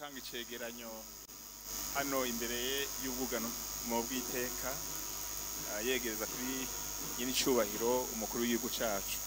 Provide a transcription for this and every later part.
Gutanga icegeranyo hano imbere y'ubwugamo bw'iteka, yegereza kuri nyine icubahiro umukuru w'igihugu cacu.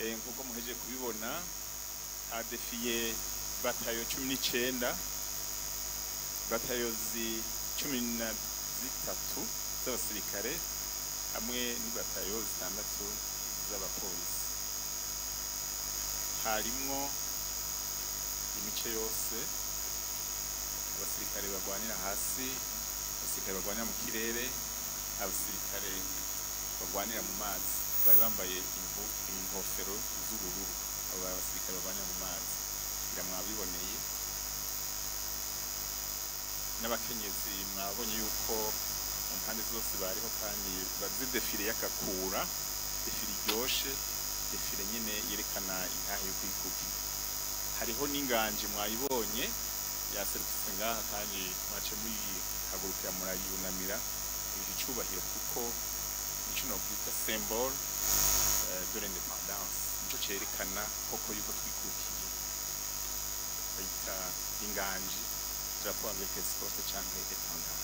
Nkuko muheje kubibona, hadefiye batayo 19, batayo 13 z'abasirikare hamwe n'ibatayo 6 z'abapolisi. Harimwo imice yose, abasirikare bagwanira hasi, abasirikare bagwanira mu kirere, abasirikare bagwanira mu mazi. Bari bambaye inkofero z'ubururu, abo abasirikare bagwanira mu mazi, ngira mwabiboneye. N'abakenyezi mwabonye yuko mu mpande zose bariho, kandi bazi défilé y'akakura, défilé iryoshe, défilé nyene yerekana intahe yo kwikukira. Hariho n'inganji mwayibonye yaserutse ngaha, kandi mwace muyihagurukira murayunamira icubahiro, kuko nico nokwita symbole de l'indépendance, nico cerekana koko yuko twikukiye. Bayita inganji, drapeau avec escorte canke étendard.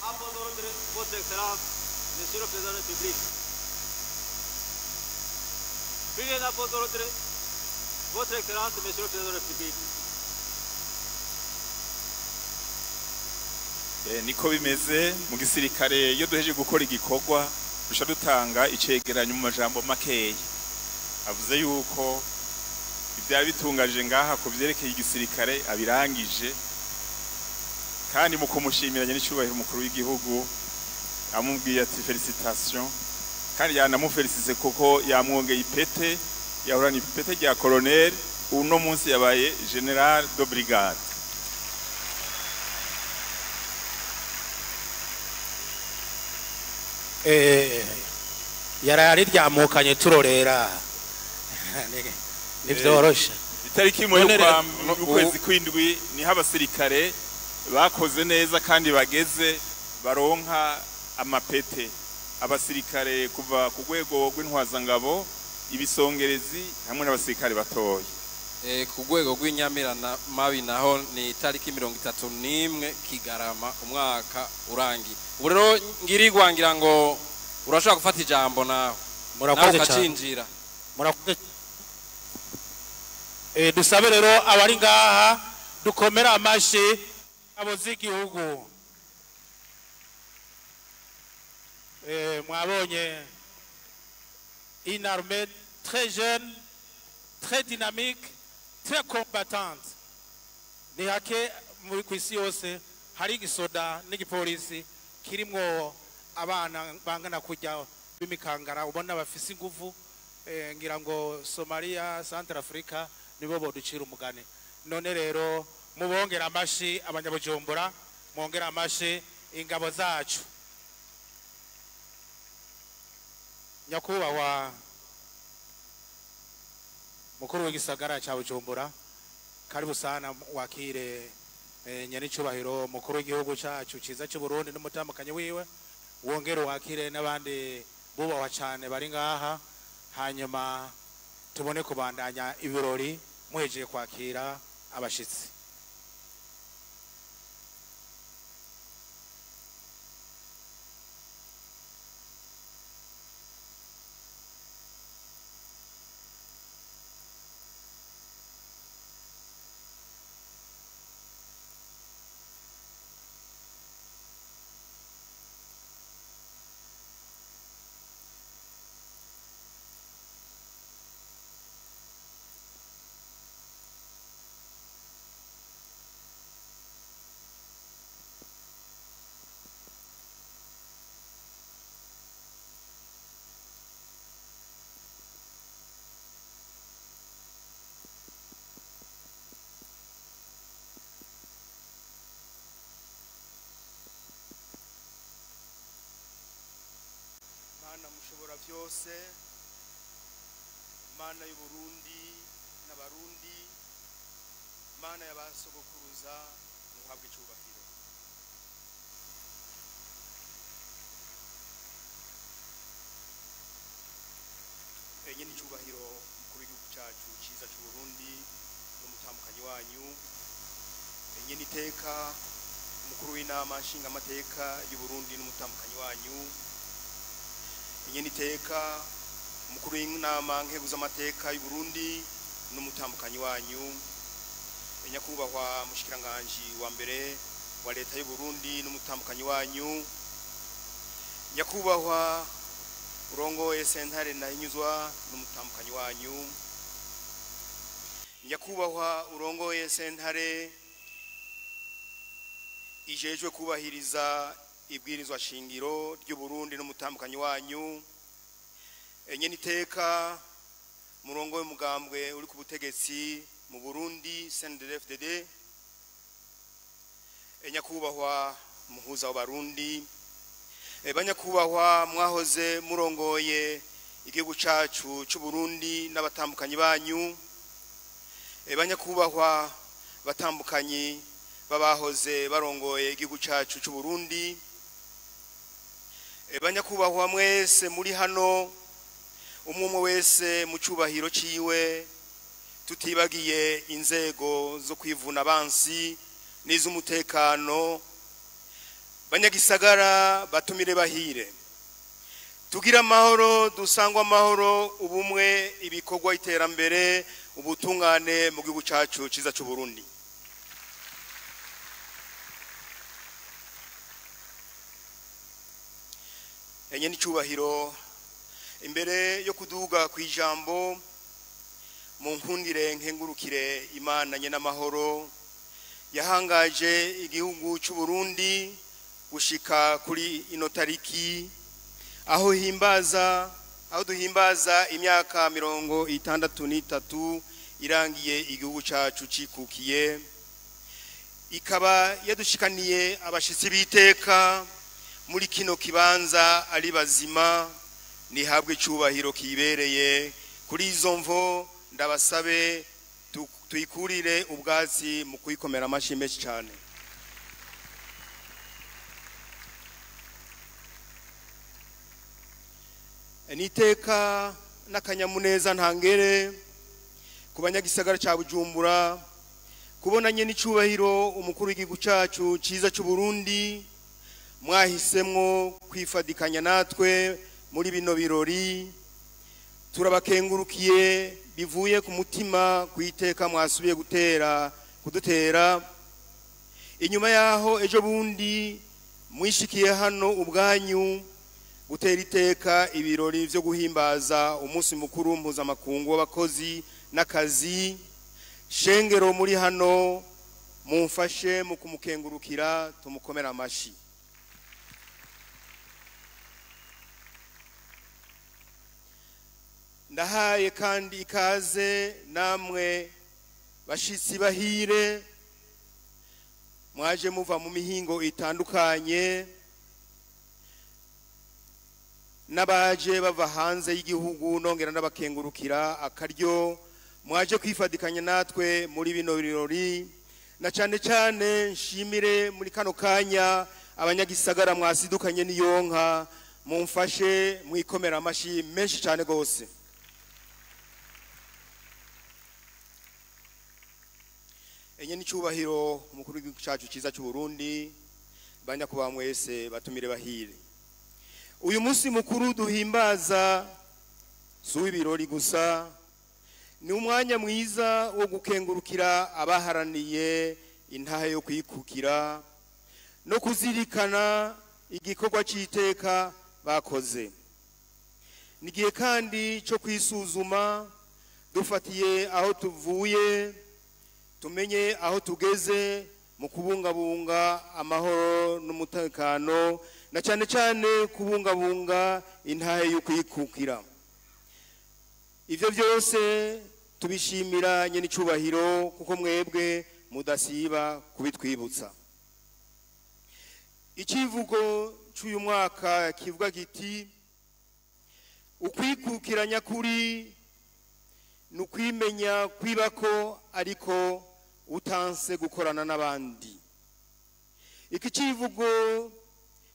À vos ordres, Votre Excellence, Monsieur le Président de la République. Priez à vos ordres, Votre Excellence, Monsieur le Président de la République. Niko bimeze mu gisirikare, iyo duheje gukora igikorwa duca dutanga icegeranyo mu majambo makeya. Avuze yuko ivyari bitunganije ngaha ku vyerekeye igisirikare abirangije, kandi mu kumushimira nyene icubahiro umukuru w'igihugu amubwiye ati félicitations, kandi yanamufelicise kuko yamwongeye ipete. Yahorana ipete rya colonel, uno munsi yabaye général de brigade. Yaraye ariryamukanye turorera, ntivyoroshe. Itariki 1 y'ukwezi kw'indwi niho abasirikare bakoze neza kandi bageze baronka amapete. Abasirikare kuva ku rwego rw'intwazangabo, ibisongerezi hamwe n'abasirikare batoya. Ku rwego rw'inyamirana mabi naho ni itariki 31 Kigarama umwaka urangiye. Ubu rero ngirirwa ngira ngo urashobora gufata ijambo nawe. Murakoze nawe cyane. Ukacinjira. Murakoze. Dusabe rero abari ngaha dukomere amashi abo z'igihugu. Mwabonye une armée très jeune, très dynamique, très combattante. Ni hake muri ku isi yose hari igisoda n'igipolisi kirimwo abana bangana kujya b'imikangara, ubona bafise inguvu. Ngira ngo Somalia, Central Africa nibo boducira umugani. None rero mubongera amashi abanyabujumbura, mwongera amashi ingabo zacu. Nyakubahwa mukuru w'igisagara ca Bujumbura, karibu sana, wakire nyenicubahiro mukuru w'igihugu cacu ciza c'u Burundi n'umutamukanyi wiwe, wongere wakire n'abandi bubahwa cyane bari ngaha, hanyuma tubone kubandanya ibirori muhejeje kwakira abashitsi. Mana mushobora byose, Mana y'Uburundi n'Abarundi, Mana y'abasogokuruza, muhabwe icyubahiro. Enye n'icyubahiro mukuru w'igihugu cyacu cyiza cy'u Burundi n'umutambukanyi wanyu, enye n'iteka umukuru w'inama nshingamateka y'u Burundi n'umutambukanyi wanyu, enye n'iteka umukuru w'inama nkeguzamateka y'u Burundi n'umutambukanyi wanyu, nyakubahwa mushikiranganji wa mbere wa leta y'u Burundi n'umutambukanyi wanyu, nyakubahwa urongoye sentare Ntahinyuzwa n'umutambukanyi wanyu, nyakubahwa urongoye sentare ijejwe kubahiriza ibwirizwa shingiro ry'u Burundi n'umutambukanyi wanyu, enye n'iteka murongo w'umugambwe uri ku butegetsi mu Burundi CNDD-FDD, nyakubahwa muhuza w'Abarundi, banyakubahwa mwahoze murongoye igihugu cacu cy'u Burundi n'abatambukanyi banyu, banyakubahwa batambukanyi babahoze barongoye igihugu cacu cy'u Burundi, banyakubahwa mwese muri hano, umwe wese mu cyubahiro ciwe, tutibagiye inzego zo kwivuna abansi n'iz'umutekano, banyagisagara batumire bahire, tugira amahoro, dusangwa amahoro, ubumwe, ibikorwa, iterambere, ubutungane mu gihugu cacu ciza cy'u Burundi. Enye n'icyubahiro, imbere yo kuduga ku ijambo, mu nkundire nkengurukire Imana nye n'amahoro yahangaje igihugu cy'u Burundi gushika kuri ino tariki, aho duhimbaza imyaka 63 irangiye igihugu cacu cikukiye, ikaba yadushikaniye abashitsi b'iteka muri kino kibanza ari bazima, nihabwe icyubahiro kibereye. Kuri izo mvo ndabasabe tuyikurire ubwatsi mu kuyikomera amashyi menshi cyane. Niteka n'akanyamuneza ntangere ku banyagisagara ca Bujumbura kubonanye n'icyubahiro umukuru w'igihugu cacu ciza cy'u Burundi, mwahisemwo kwifadikanya natwe muri bino birori. Turabakengurukiye bivuye ku mutima kwiteka mwasubiye kudutera inyuma yaho ejo bundi mwishikiye hano ubwanyu gutera iteka ibirori vyo guhimbaza umunsi mukuru mpuzamakungu w'abakozi n'akazi. Shengero muri hano mumfashe mu kumukengurukira, tumukomera amashi. Ndahaye kandi ikaze namwe bashitsi bahire mwaje muva mu mihingo itandukanye, n'abaje bava hanze y'igihugu, nongera n'abakengurukira akaryo mwaje kwifadikanya natwe muri bino birori. Na cyane cyane nshimire muri kano kanya abanyagisagara mwasidukanye n'iyonka Mumfashe mwikomera amashi menshi cyane gose. Enye n'icyubahiro umukuru w'igihugu cyacu cyiza cy'u Burundi, banyakubaha mwese batumire bahire, uyu munsi mukuru duhimbaza si uw'ibirori gusa, ni umwanya mwiza wo gukengurukira abaharaniye intahe yo kwikukira no kuzirikana igikorwa cy'iteka bakoze. Ni igihe kandi cyo kwisuzuma dufatiye aho tuvuye, tumenye aho tugeze mu kubungabunga amahoro n'umutekano, na cyane cyane kubungabunga intahe yo kwikukira. Ivyo byose tubishimira nyene icubahiro, kuko mwebwe mudasiba kubitwibutsa. Ikivugo cy'uyu mwaka kivuga giti: ukwikukira nyakuri ni ukwimenya kwibako ariko utanse gukorana n'abandi. Iki kivugo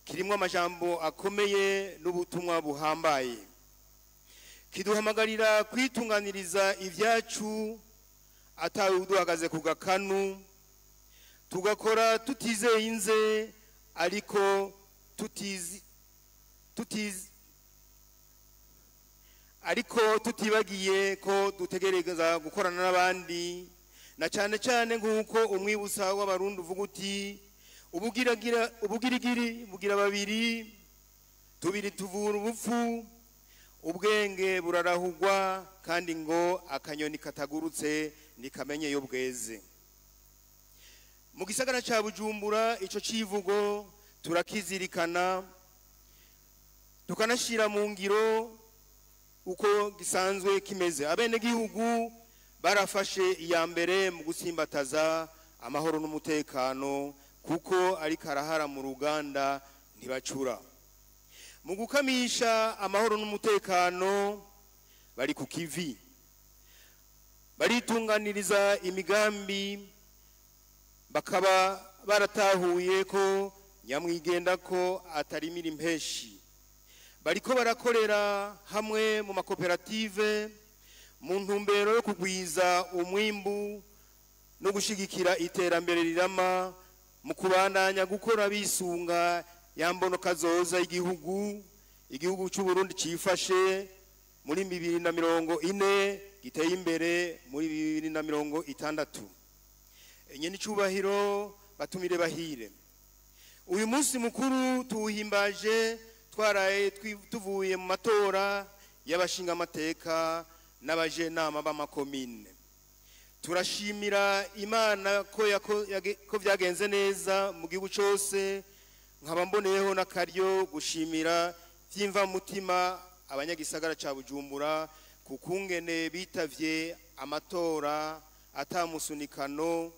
kirimo amajambo akomeye n'ubutumwa buhambaye, kiduhamagarira kwitunganiriza ibyacu atawe uduhagaze ku gakanu, tugakora tutizeye inze ariko tutizi tutizi ariko tutibagiye ko dutegereza gukorana n'abandi, na cyane cyane nk'uko umwibutsa w'abarundi uvuga uti: ubugirigiri bugira babiri, tubiri tuvura ubupfu, ubwenge burarahugwa, kandi ngo akanyoni katagurutse ntikamenye yo bweze. Mu gisagara cya Bujumbura ico civugo turakizirikana, tukanashira mu ngiro uko gisanzwe kimeze. Abenegihugu barafashe iya mbere mu gusimbataza amahoro n'umutekano, kuko ari karahara mu ruganda ntibacura. Mu gukamisha amahoro n'umutekano bari ku kivi, baritunganiriza imigambi, bakaba baratahuye ko nyamwigenda ko atarimira impeshi. Bariko barakorera hamwe mu makoperative mu ntumbero yo kugwiza umwimbu no gushigikira iterambere rirama, mu kubandanya gukora bisunga yambono kazoza igihugu cy'u Burundi cifashe muri 2040 giteye imbere muri 2060. Enye n'icubahiro batumire bahire, uyu munsi mukuru tuwuhimbaje twaraye tuvuye mu matora y'abashinga amateka n'abajenama b'amakomine. Turashimira Imana ko byagenze neza mu gihugu cyose, nkaba mboneyeho n'akaryo gushimira by'imvamutima abanyagisagara ca Bujumbura kukungene bitavye amatora atamusunikano,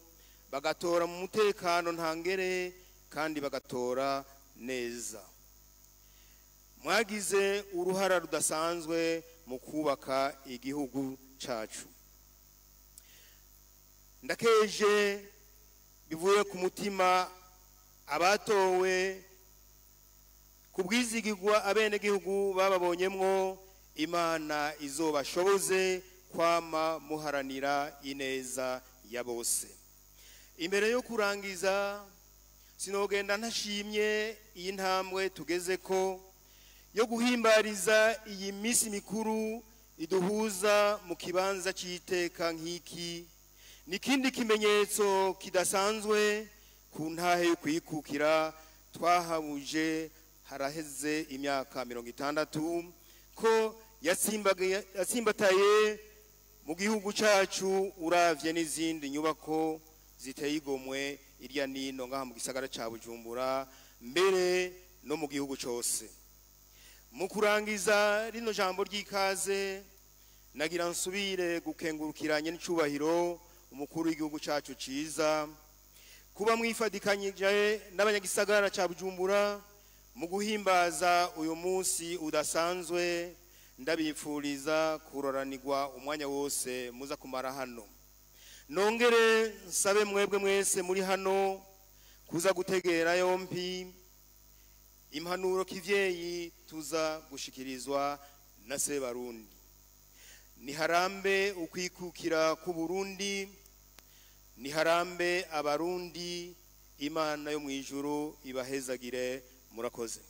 bagatora mu mutekano ntangere kandi bagatora neza. Mwagize uruhara rudasanzwe mu kubaka igihugu cacu. Ndakeje bivuye ku mutima abatowe kubwizigirwa abenegihugu bababonyemwo. Imana izobashoboze kwama muharanira ineza ya bose. Imbere yo kurangiza, sinogenda ntashimye iyi ntambwe tugeze ko yo guhimbariza iyi minsi mikuru iduhuza mu kibanza cy'iteka nk'iki. Nikindi kimenyetso kidasanzwe ku ntahe yo kwikukira twahabuje haraheze imyaka 60 ko yatsimbataye mu gihugu cyacu, uravye n'izindi nyubako ziteye igomwe irya nino ngaha mu gisagara ca Bujumbura, mbere no mu gihugu cyose. Mu kurangiza rino jambo ry'ikaze, nagira nsubire gukengurukiranye n'icubahiro umukuru w'igihugu cyacu ciza kuba mwifadikanyije n'abanyagisagara ca Bujumbura mu guhimbaza uyu munsi udasanzwe. Ndabifuriza kuroranirwa umwanya wose muza kumara hano. Nongere nsabe mwebwe mwese muri hano kuza gutegera yompi Impanuro kivyeyi tuza gushikirizwa na Sebarundi. Niharambe ukwikukira ku Burundi, niharambe abarundi, Imana yo mwijuru ibahezagire. Murakoze.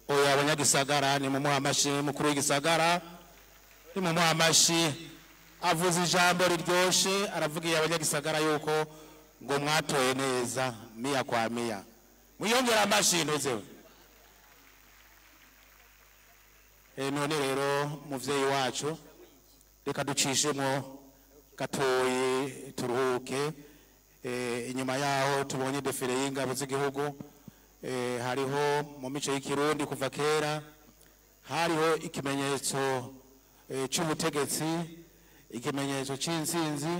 Oya abanyagisagara ni mumuha amashi, mukuru w'igisagara ni mumuha amashi, avuze ijambo riryoshe, aravugiye abanyagisagara yuko ngo mwatoye neza mia kwa mia. Mwiyongera amashi ntuzewe. None rero muvyeyi wacu reka ducishemwo gatoyi turuhuke. Inyuma yaho tubonye défilé y'ingabo z'igihugu, hariho mu mico y'ikirundi kuva kera hariho ikimenyetso c'ubutegetsi, ikimenyetso c'intsinzi.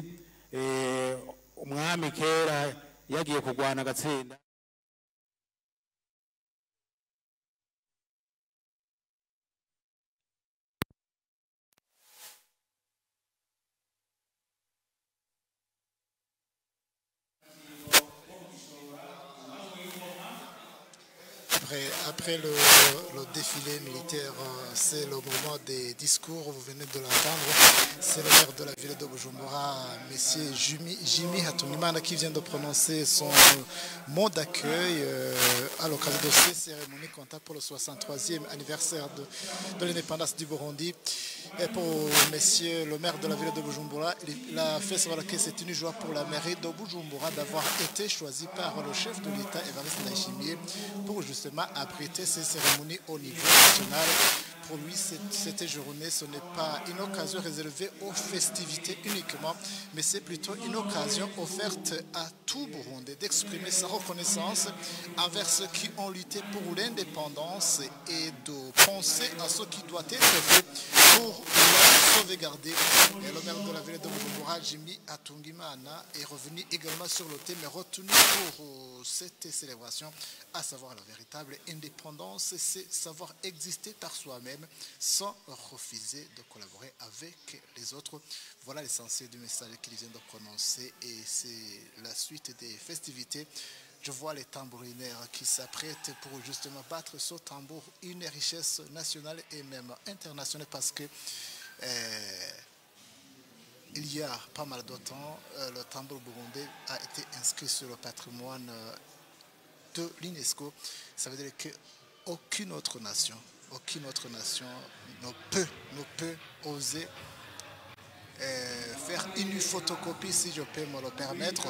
Umwami kera yagiye kurwana agatsinda. Après le défilé militaire, c'est le moment des discours, vous venez de l'entendre. C'est le maire de la ville de Bujumbura, monsieur Jimmy Hatungimana, qui vient de prononcer son mot d'accueil à l'occasion de ces cérémonies comptable pour le 63e anniversaire de l'indépendance du Burundi. Et pour monsieur le maire de la ville de Bujumbura, il a fait savoir que c'est une joie pour la mairie de Bujumbura d'avoir été choisi par le chef de l'État, Evariste Ndayishimiye, pour justement abriter ces cérémonies au niveau national. Pour lui, cette journée, ce n'est pas une occasion réservée aux festivités uniquement, mais c'est plutôt une occasion offerte à tout Burundais d'exprimer sa reconnaissance envers ceux qui ont lutté pour l'indépendance et de penser à ce qui doit être fait pour la sauvegarder. Et le maire de la ville de Bujumbura, Jimmy Hatungimana, est revenu également sur le thème retenu pour cette célébration, à savoir la véritable indépendance, c'est savoir exister par soi-même sans refuser de collaborer avec les autres. Voilà l'essentiel du message qu'il vient de prononcer et c'est la suite des festivités. Je vois les tambourinaires qui s'apprêtent pour justement battre ce tambour, une richesse nationale et même internationale, parce que il y a pas mal de temps, le tambour burundais a été inscrit sur le patrimoine de l'UNESCO. Ça veut dire qu'aucune autre nation, aucune autre nation ne peut oser faire une photocopie, si je peux me le permettre.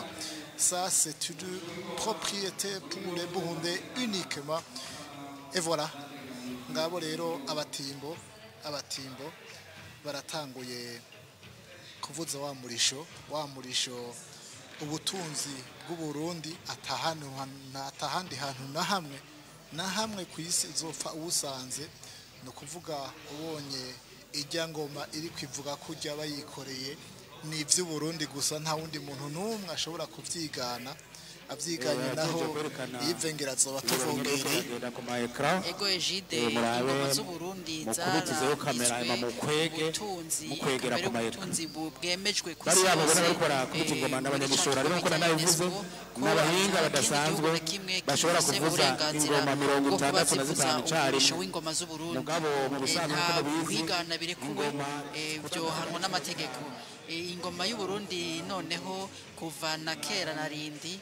Ça, c'est une propriété pour les Burundais uniquement. Et voilà. Ngabo rero abatimbo baratanguye kuvuza wa murisho ubutunzi bw'u Burundi atahandi hantu na hamwe ku isi uzopfa ubusanze. No kuvuga ubonye ijya ngoma iri kwivuga kujya bayikoreye ni iby'u Burundi gusa, nta wundi muntu n'umwe ashobora kubyigana. Abyiganye naho yivengera azoba tuvogereye. Ego Egide, ingoma z'Uburundi zaragizwe ubutunzi, ubutunzi bwemejwe ku isi Bariya yose babona bariko barakubita ingoma n'abanyamishora, ariko nkuko nabivuze, n'abahinga badasanzwe bashobora kuvuza ingoma 65 icarimwe. W'ingoma z'Uburundi Mugabo mu bisanzwe, nta nkuko mubizi, kwigana birekuwe, ingoma byohanwa n'amategeko. Ingoma y'Uburundi noneho kuva na kera na rindi,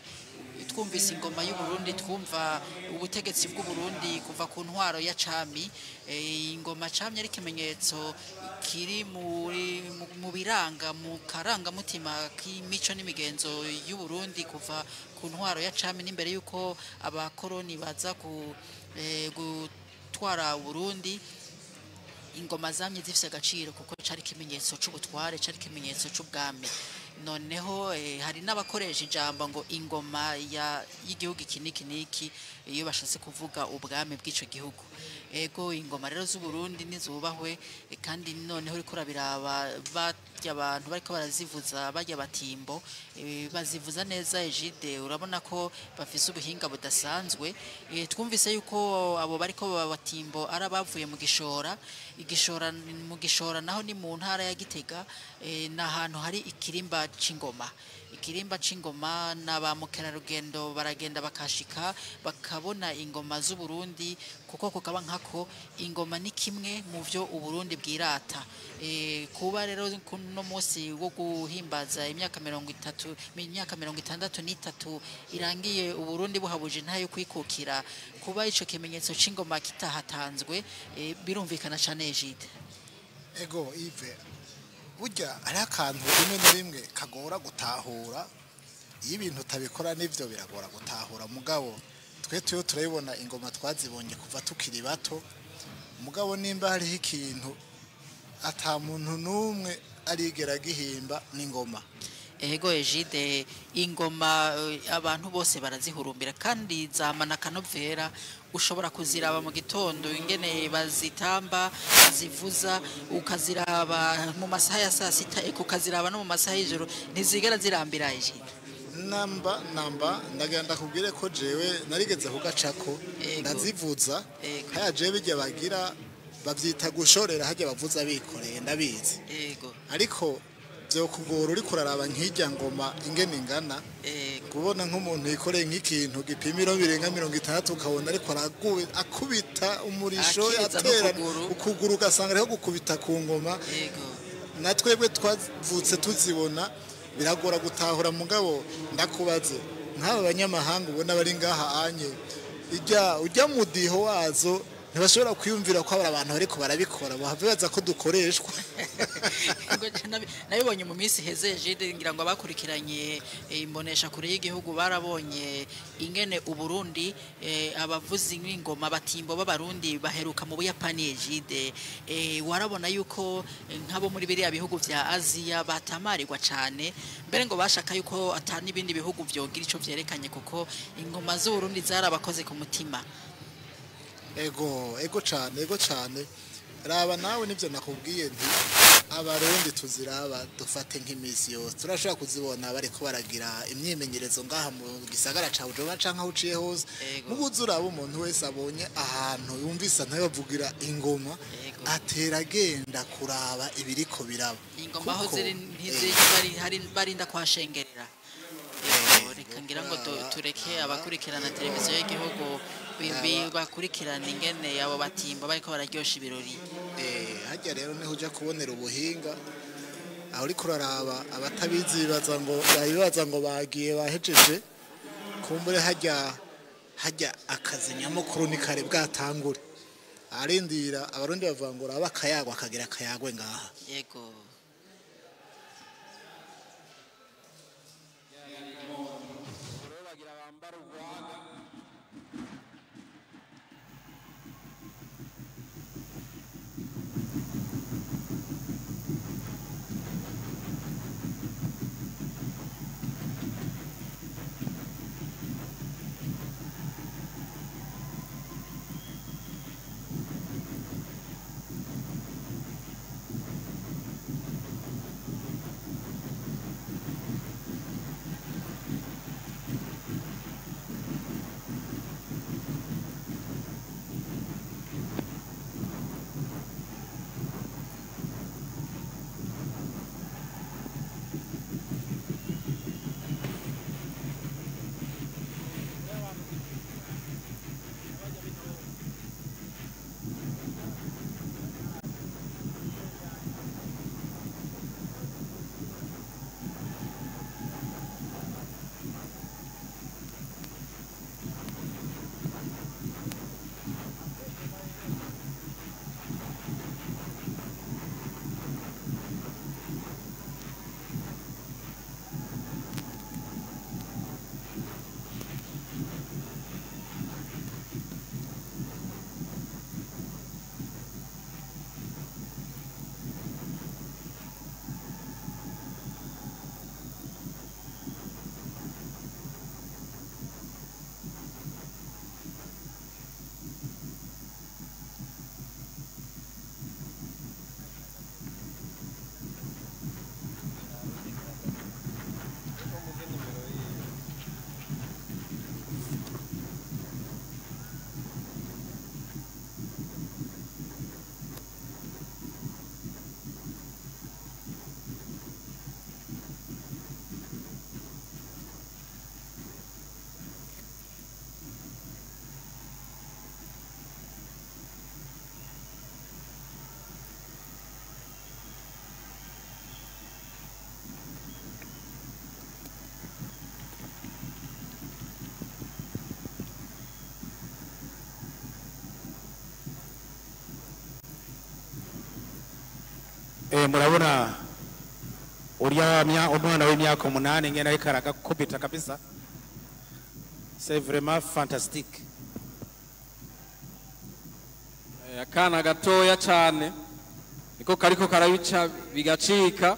twumvise ingoma y'Uburundi twumva ubutegetsi bw'Uburundi kuva ku ntwaro ya cami. Ingoma cami ari ikimenyetso kiri mu biranga, mu karangamutima k'imico n'imigenzo y'Uburundi kuva ku ntwaro ya cami n'imbere y'uko abakoroni baza gutwara Uburundi. Ingoma zamye zifise agaciro kuko cari ikimenyetso c'ubutware, cari ikimenyetso c'ubwami. Noneho hari n'abakoresha ijambo ngo ingoma ya y'igihugu iki n'iki n'iki iyo bashatse kuvuga ubwami bw'ico gihugu. Ego, ingoma rero z'Uburundi nizubahwe. Kandi noneho uriko urabiraba, barya abantu bariko barazivuza, barya batimbo, bazivuza neza. Egide, urabona ko bafise ubuhinga budasanzwe. Twumvise yuko abo bariko babatimbo ari abavuye mu Gishora. Igishora, mu Gishora naho ni mu ntara ya Gitega, ni ahantu hari ikirimba c'ingoma. Ikirimba c'ingoma na ba mukerarugendo baragenda bakashika bakabona ingoma z'Uburundi, kuko kukaba nkako ingoma ni kimwe mu vyo Uburundi bwirata. Kuba rero kuno munsi wo guhimbaza imyaka 30, imyaka 63 irangiye Uburundi buhabuje ntayo kwikukira, kuba ico kimenyetso c'ingoma kitahatanzwe, birumvikana cane Egide. Ego Yves, burya ari akantu rimwe na rimwe kagora gutahura, iyo ibintu utabikora nivyo biragora gutahura. Mugabo twe tuyo turabibona ingoma twazibonye kuva tukiri bato, mugabo nimba hariho ikintu ata muntu n'umwe arigera gihimba n'ingoma. Ego Egide, ingoma abantu bose barazihurumbira kandi zamana akanovera. Ushobora kuziraba mu gitondo ingene bazitamba bazivuza, ukaziraba mu masaha ya saa sita, eka ukaziraba no mu masaha y'ijoro, ntizigera zirambira Egide. Namba namba, ndagira ndakubwire ko jewe narigeze kugacako ndazivuza. Haya jewe bijya bagira bavyita gushorera, hajya bavuza bikoreye, ndabizi. Ariko byo kugora uri kuraraba nk'ijya ngoma ingene ingana, kubona nk'umuntu yikoreye nk'ikintu gipima ibiro birenga 60, ukabona ariko akubita umurisho, akiriza atera n'ukuguru. Ukuguru ugasanga ariho gukubita ku ngoma. Na twebwe twavutse tuzibona biragora gutahura. Mugabo ndakubaze, nk'aba banyamahanga ubona bari ngaha anye, ijya ujya mudiho wazo ntibashobora kwiyumvira ko aba abantu bariko barabikora, bahava baza ko dukoreshwa. Ngo nabibonye mu minsi iheze Egide, ngira ngo abakurikiranye imbonesha kure y'igihugu barabonye ingene Uburundi, abavuzi b'ingoma batimbo b'Abarundi baheruka mu Buyapani Egide. Warabona yuko nk'abo muri biriya bihugu vya Aziya batamarirwa cane, mbere ngo bashaka yuko ata n'ibindi bihugu vyogira ico vyerekanye, kuko ingoma z'Uburundi zarabakoze ku mutima. Ego, ego cane, ego cane. Raba nawe, nivyo nakubwiye nti Abarundi tuziraba dufate nk'imisi yose, turashobora kuzibona bariko baragira imyimenyerezo ngaha mu gisagara ca Bujumbura canke aho uciye hose. Mubuze uraba umuntu wese abonye ahantu yumvise ntayo bavugira ingoma, atera agenda kuraba ibiriko biraba. Ingoma aho Kuko, ziri hari barinda kuhashengerera. Yego, reka ngira ngo tureke abakurikirana televiziyo y'igihugu bakurikirana ingene abo batimbo bariko bararyosha ibirori. Harya rero niho uja kubonera ubuhinga, aho uriko uraraba abatabizi bibaza ngo babibaza ngo bagiye bahejeje, kumbure harya harya akazi nyamukuru ni kare bwatangure, arindira. Abarundi bavuga ngo uraba akayagwa akagira akayagwe ngaha. Yego. Murabona urya umwana w'imyaka 8 ngena ariko aragakubita kabisa. C'est vraiment fantastique. Akana gatoya cyane niko kariko karabica bigacika.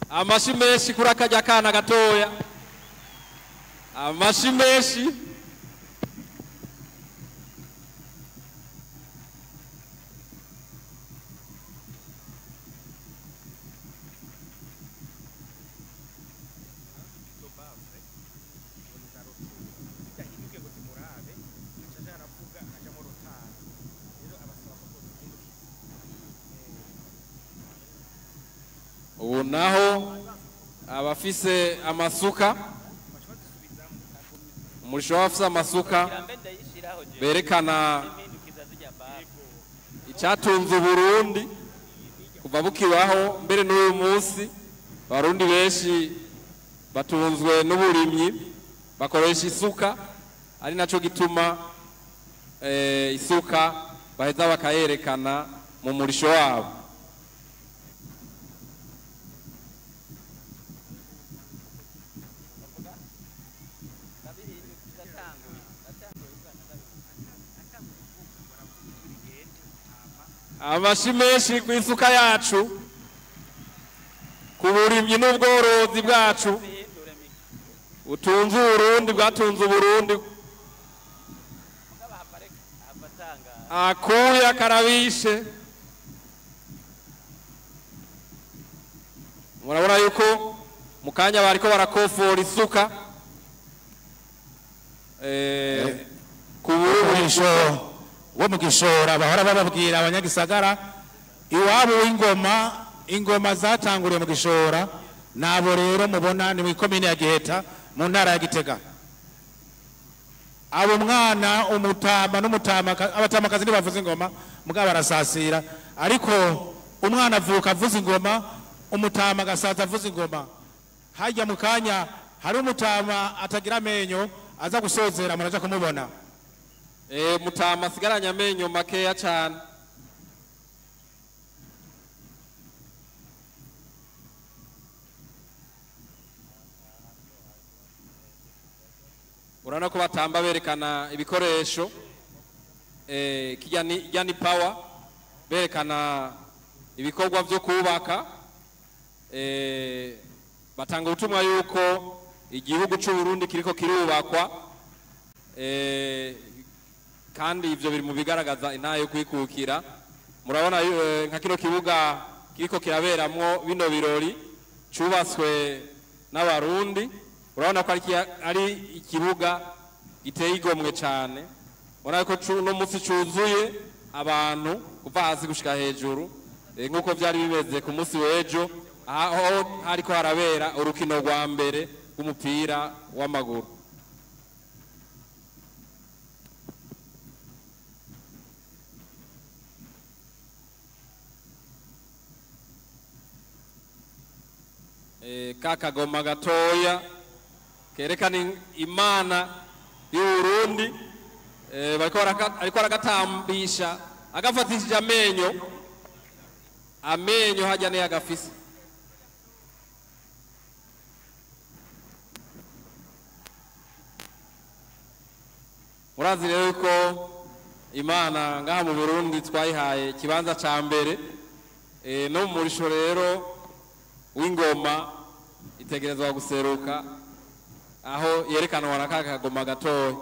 Amashi menshi kuri akajya kana gatoya, amashi menshi. Ubu naho abafise amasuka, umurisho w'abafise amasuka berekana icyatunze Uburundi kuva bukibaho mbere n'uyu munsi. Abarundi benshi batunzwe n'uburimyi, bakoresha isuka, ari naco gituma isuka baheza bakayerekana mu murisho wabo. Amashi menshi ku isuka yacu, ku burimyi n'ubworozi bwacu utunze Uburundi, bwatunze Uburundi. Akuya karabishe. Murabona yuko mu kanya bariko barakofora isuka ku burisho wo mu Gishora. Bahora bababwira abanyagisagara iwabo w'ingoma, ingoma zatanguriye mu Gishora. Nabo rero mubona ni mu komine ya Giheta mu ntara ya Gitega. Abo mwana umutama n'umutama, abatamakazi ntibavuza ingoma mugabo barasasira, ariko umwana avuka avuza ingoma, umutama agasaza avuza ingoma. Hajya mu kanya hari umutama atagira amenyo aza gusozera, muraja kumubona. Mutama asigaranye amenyo makeya cyane. Urabona ko batamba berekana ibikoresho, kijya ni power, berekana ibikorwa byo kubaka. Batanga ubutumwa yuko igihugu cy'u Burundi kiriko kirubakwa, kandi ivyo biri mu bigaragaza intahe yo kwikukira. Murabona nka kino kibuga kiriko kiraberamwo bino birori cubatswe n'Abarundi. Urabona ko ari ikibuga giteye igomwe cyane. Urabona ko uno munsi cuzuye abantu kuva hasi gushika hejuru, nk'uko vyari bimeze ku munsi w'ejo aho hariko harabera urukino rwa mbere rw'umupira w'amaguru. Kakagoma gatoya kerekana Imana y'Uburundi, bariko aragatambisha agafatishije amenyo, amenyo hajya ne agafise. Murazi rero yuko Imana ngaha mu Burundi twayihaye ikibanza ca mbere, no mu murisho rero w'ingoma itegerezwa guseruka aho yerekanwa na kakagoma gatoya.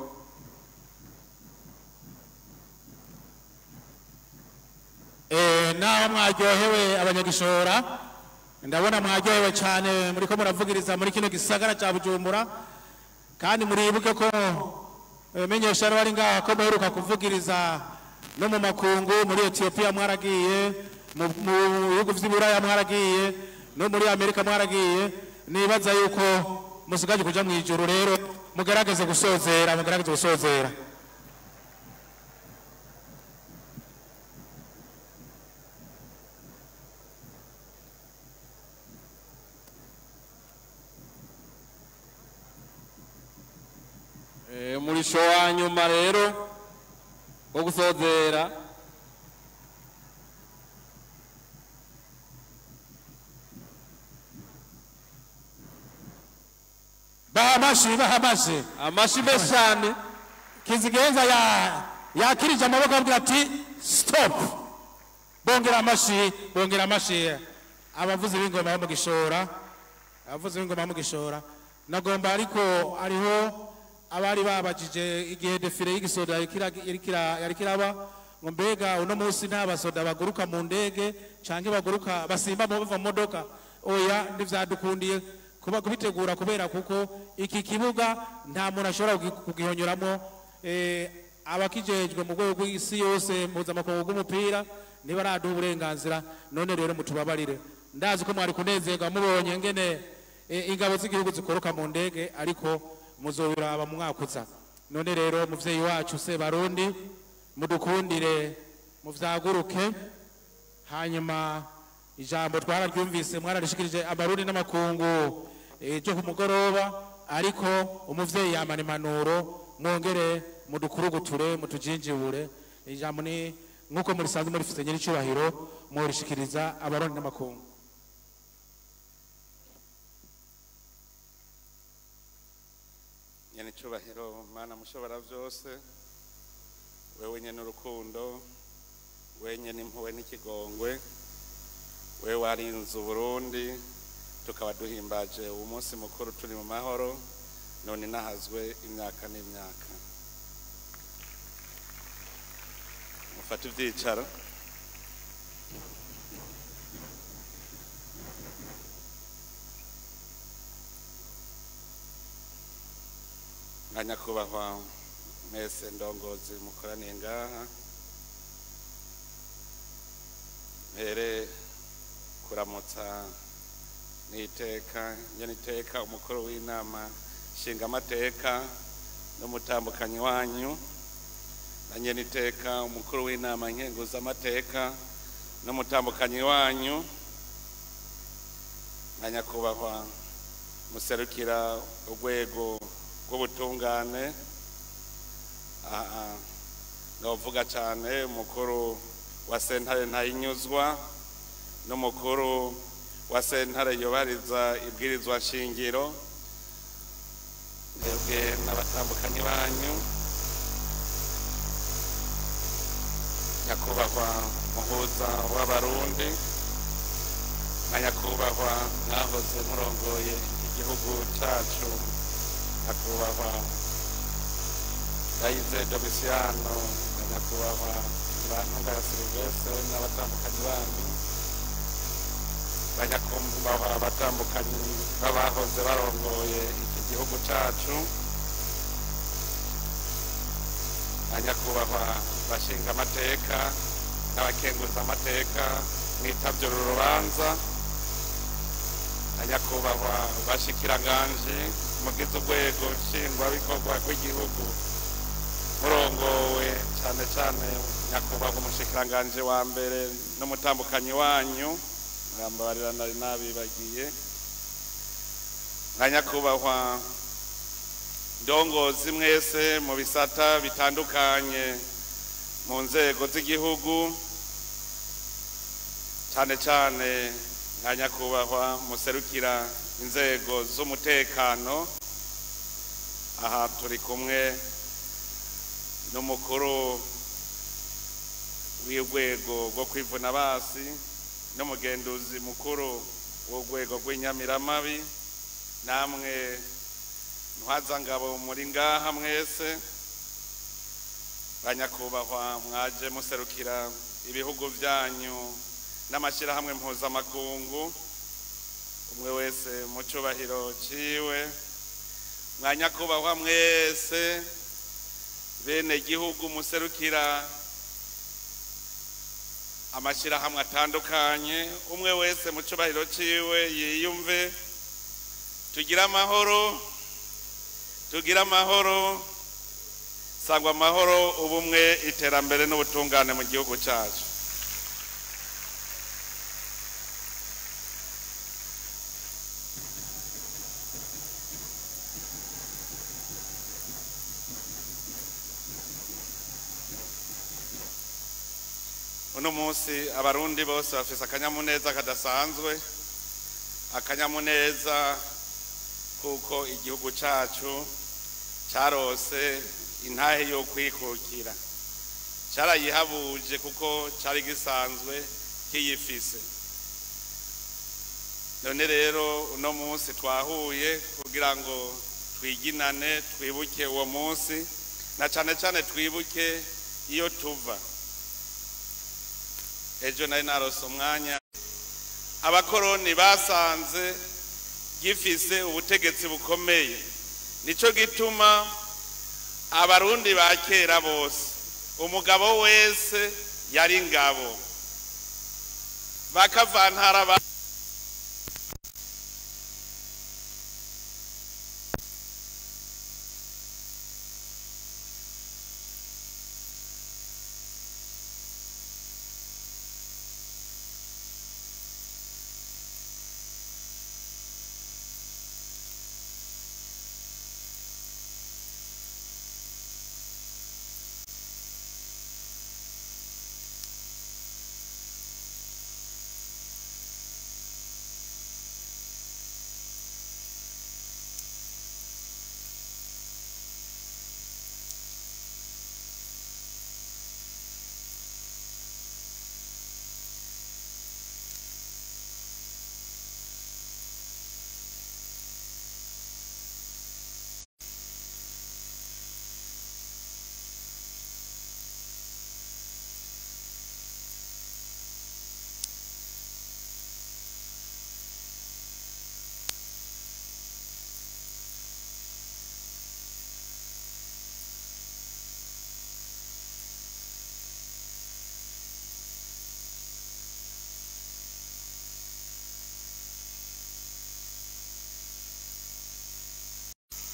Naho mwaryohewe abanyagishora, ndabona mwaryohewe cyane muriko muravugiriza muri kino gisagara ca Bujumbura, kandi muribuke ko menyesha bari ngaha ko muheruka kuvugiriza no mu makungu, muri Ethiopia mwaragiye, mu bihugu vy'Iburaya mwaragiye, no muri Amerika mwaragiye. Nibaza yuko musigaje kuja mu ijuru, rero mugerageze gusozera, mugerageze gusozera. Umurisho wa nyuma rero wo gusozera Bahamashi, bahamashi. Amashi menshi cyane. Kizigenza ya yakirije amaboko abwira ati stop. Bongera amashi, bongera amashi. Abavuzi b'ingoma bo mu Gishora, abavuzi b'ingoma mu Gishora. Nagomba ariko ariho abari babajije igihe défilé y'igisoda yari kiraba ngo mbega uno munsi nta basoda baguruka mu ndege canke baguruka basimba mu bava mu modoka. Oya, ntivyadukundiye kuba kubitegura kubera kuko iki kibuga nta muntu ashobora kugihonyoramo. Abakijejwe mu rwego rw'isi yose mpuzamakungu rw'umupira ntibaraduha uburenganzira. None rero mutubabarire, ndazi ko mwari kunezerwa mubonye ngene ingabo z'igihugu zikoroka mu ndege, ariko muzobiraba mu mwaka uza. None rero muvyeyi wacu Sebarundi, mudukundire muvyaguruke, hanyuma ijambo twararyumvise mwararishikirije abarundi n'amakungu ejo ku mugoroba, ariko umuvyeyi yamana impanuro, mwongere mudukuruguture mutujinjibure. Ijambo ni nkuko murisanzwe murifise nyir'icyubahiro, murishikiriza abarundi n'amakungu. Nyene icyubahiro Mana mushobora byose, wewe nyene urukundo, wenyene impuhwe n'ikigongwe, wewe warinze Uburundi tukaba duhimbaje uwo munsi mukuru turi mu mahoro, none nahazwe imyaka n'imyaka. Mufate ivyicaro. Nka nyakubahwa mwese ndongozi mukoraniye ngaha, mpere kuramutsa n'iteka nyeniteka umukuru w'inama nshingamateka n'umutambukanyi wanyu, na nyeniteka umukuru w'inama nkenguzamateka n'umutambukanyi wanyu, na nyakubahwa muserukira urwego rw'ubutungane, novuga cyane umukuru wa sentare Ntahinyuzwa n'umukuru wa sentare yubahiriza ibwirizwa nshingiro, mwebwe n'abatambukanyi banyu, nyakubahwa muhuza w'abarundi na nyakubahwa mwahoze murongoye igihugu cyacu, nyakubahwa Ndayize Domitiano na nyakubahwa Ntibantunganya Silvestre n'abatambukanyi banyu, banyakubahwa abatambukanyi b'abahoze barongoye iki gihugu cyacu, na nyakubahwa bashinga amateka n'abakenguza amateka mwitavye uru rubanza, na nyakubahwa bashikiranganji mugize urwego nshingwabikorwa rw'igihugu murongowe cyane cyane nyakubahwa umushikiranganji wa mbere n'umutambukanyi wanyu, murambabarira nari nabibagiye, na nyakubahwa ndongozi mwese mu bisata bitandukanye mu nzego z'igihugu, cyane cyane nka nyakubahwa muserukira inzego z'umutekano. Aha turi kumwe n'umukuru w'urwego rwo kwivuna basi n'umugenduzi mukuru w'urwego rw'inyamiramabi, namwe ntwazangabo muri ngaha mwese, banyakubahwa mwaje muserukira ibihugu byanyu n'amashyirahamwe mpuzamakungu, umwe wese mu cyubahiro ciwe, mwanyakubahwa mwese bene gihugu muserukira amashyirahamwe atandukanye, umwe wese mu cyubahiro ciwe yiyumve. Tugira amahoro, tugira amahoro, sangwa amahoro, ubumwe, iterambere n'ubutungane mu gihugu cyacu. Uno munsi abarundi bose bafise akanyamuneza kadasanzwe, akanyamuneza Kuko igihugu cacu carose intahe yo kwikukira, carayihabuje kuko cari gisanzwe kiyifise. None rero uno munsi twahuye kugira ngo twiginane, twibuke uwo munsi, na cane cane twibuke iyo tuva. Ejo nari narose umwanya, abakoroni basanze gifise ubutegetsi bukomeye. Nico gituma abarundi ba kera bose, umugabo wese yari ingabo, bakavantara ba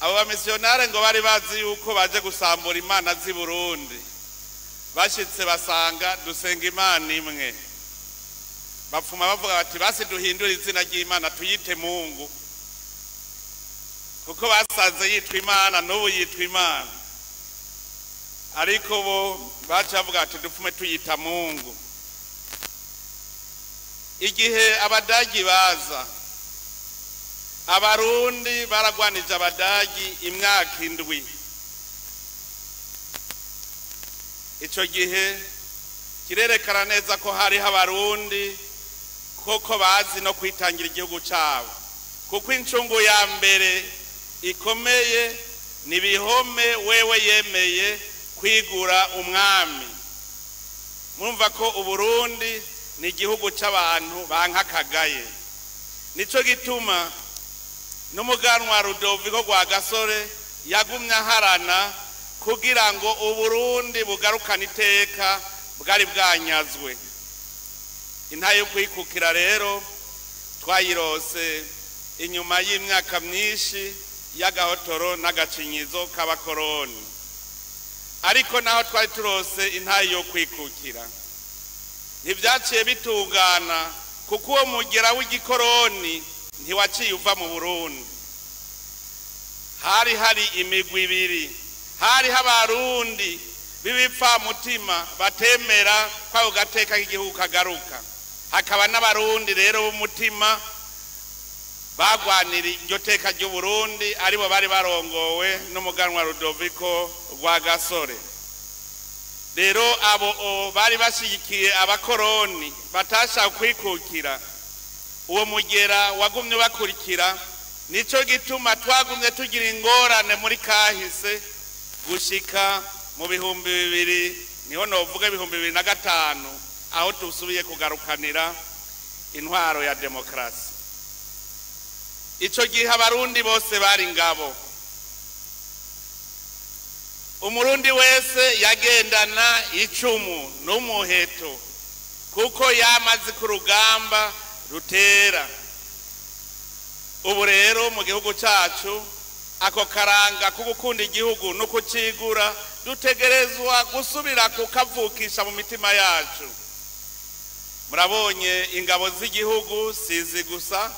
Abo bamisiyonare ngo bari bazi yuko baje gusambura imana z'i Burundi. Bashitse basanga dusenga imana imwe, bapfuma bavuga bati basi duhindure izina ry'Imana tuyite Mungu, kuko basanze yitwa Imana n'ubu yitwa Imana, ariko bo baca bavuga bati dupfume tuyita Mungu. Igihe abadagi baza, abarundi baragwanije abadagi imyaka 7. Ico gihe kirerekana neza ko hariho abarundi koko bazi no kwitangira igihugu cabo, kuko incungu ya mbere ikomeye ni Bihome wewe yemeye kwigura umwami. Murumva ko Uburundi ni igihugu c'abantu bankakagaye. Nico gituma n'umuganwa Rudoviko Rwagasore yagumye aharana kugira ngo Uburundi bugarukane iteka bwari bwanyazwe. Intahe yo kwikukira rero twayirose inyuma y'imyaka myinshi y'agahotoro n'agacinyizo k'abakoroni. Ariko naho twari turose intahe yo kwikukira, ntibyaciye bitungana, kuko uwo mugera w'igikoroni ntiwaciye uva mu Burundi. Hari hari imigwi ibiri, hariho abarundi b'ibipfamutima batemera ko ako gateka k'igihugu kagaruka, hakaba n'abarundi rero b'umutima bagwanira iryo teka ry'Uburundi, aribo bari barongowe n'umuganwa Rudoviko Rwagasore. Rero abo bari bashigikiye abakoroni batashaka kwikukira, uwo mugera wagumye bakurikira. Nico gituma twagumye tugira ingorane muri kahise gushika mu 2000, niho novuga 2005, aho tusubiye kugarukanira intwaro ya demokrasi. Ico gihe abarundi bose bari ingabo, umurundi wese yagendana icumu n'umuheto, kuko yamaze ku rugamba rutera. Ubu rero mu gihugu cacu ako karanga ko gukunda igihugu no kucigura dutegerezwa gusubira kukavukisha mu mitima yacu. Murabonye ingabo z'igihugu sizi gusa,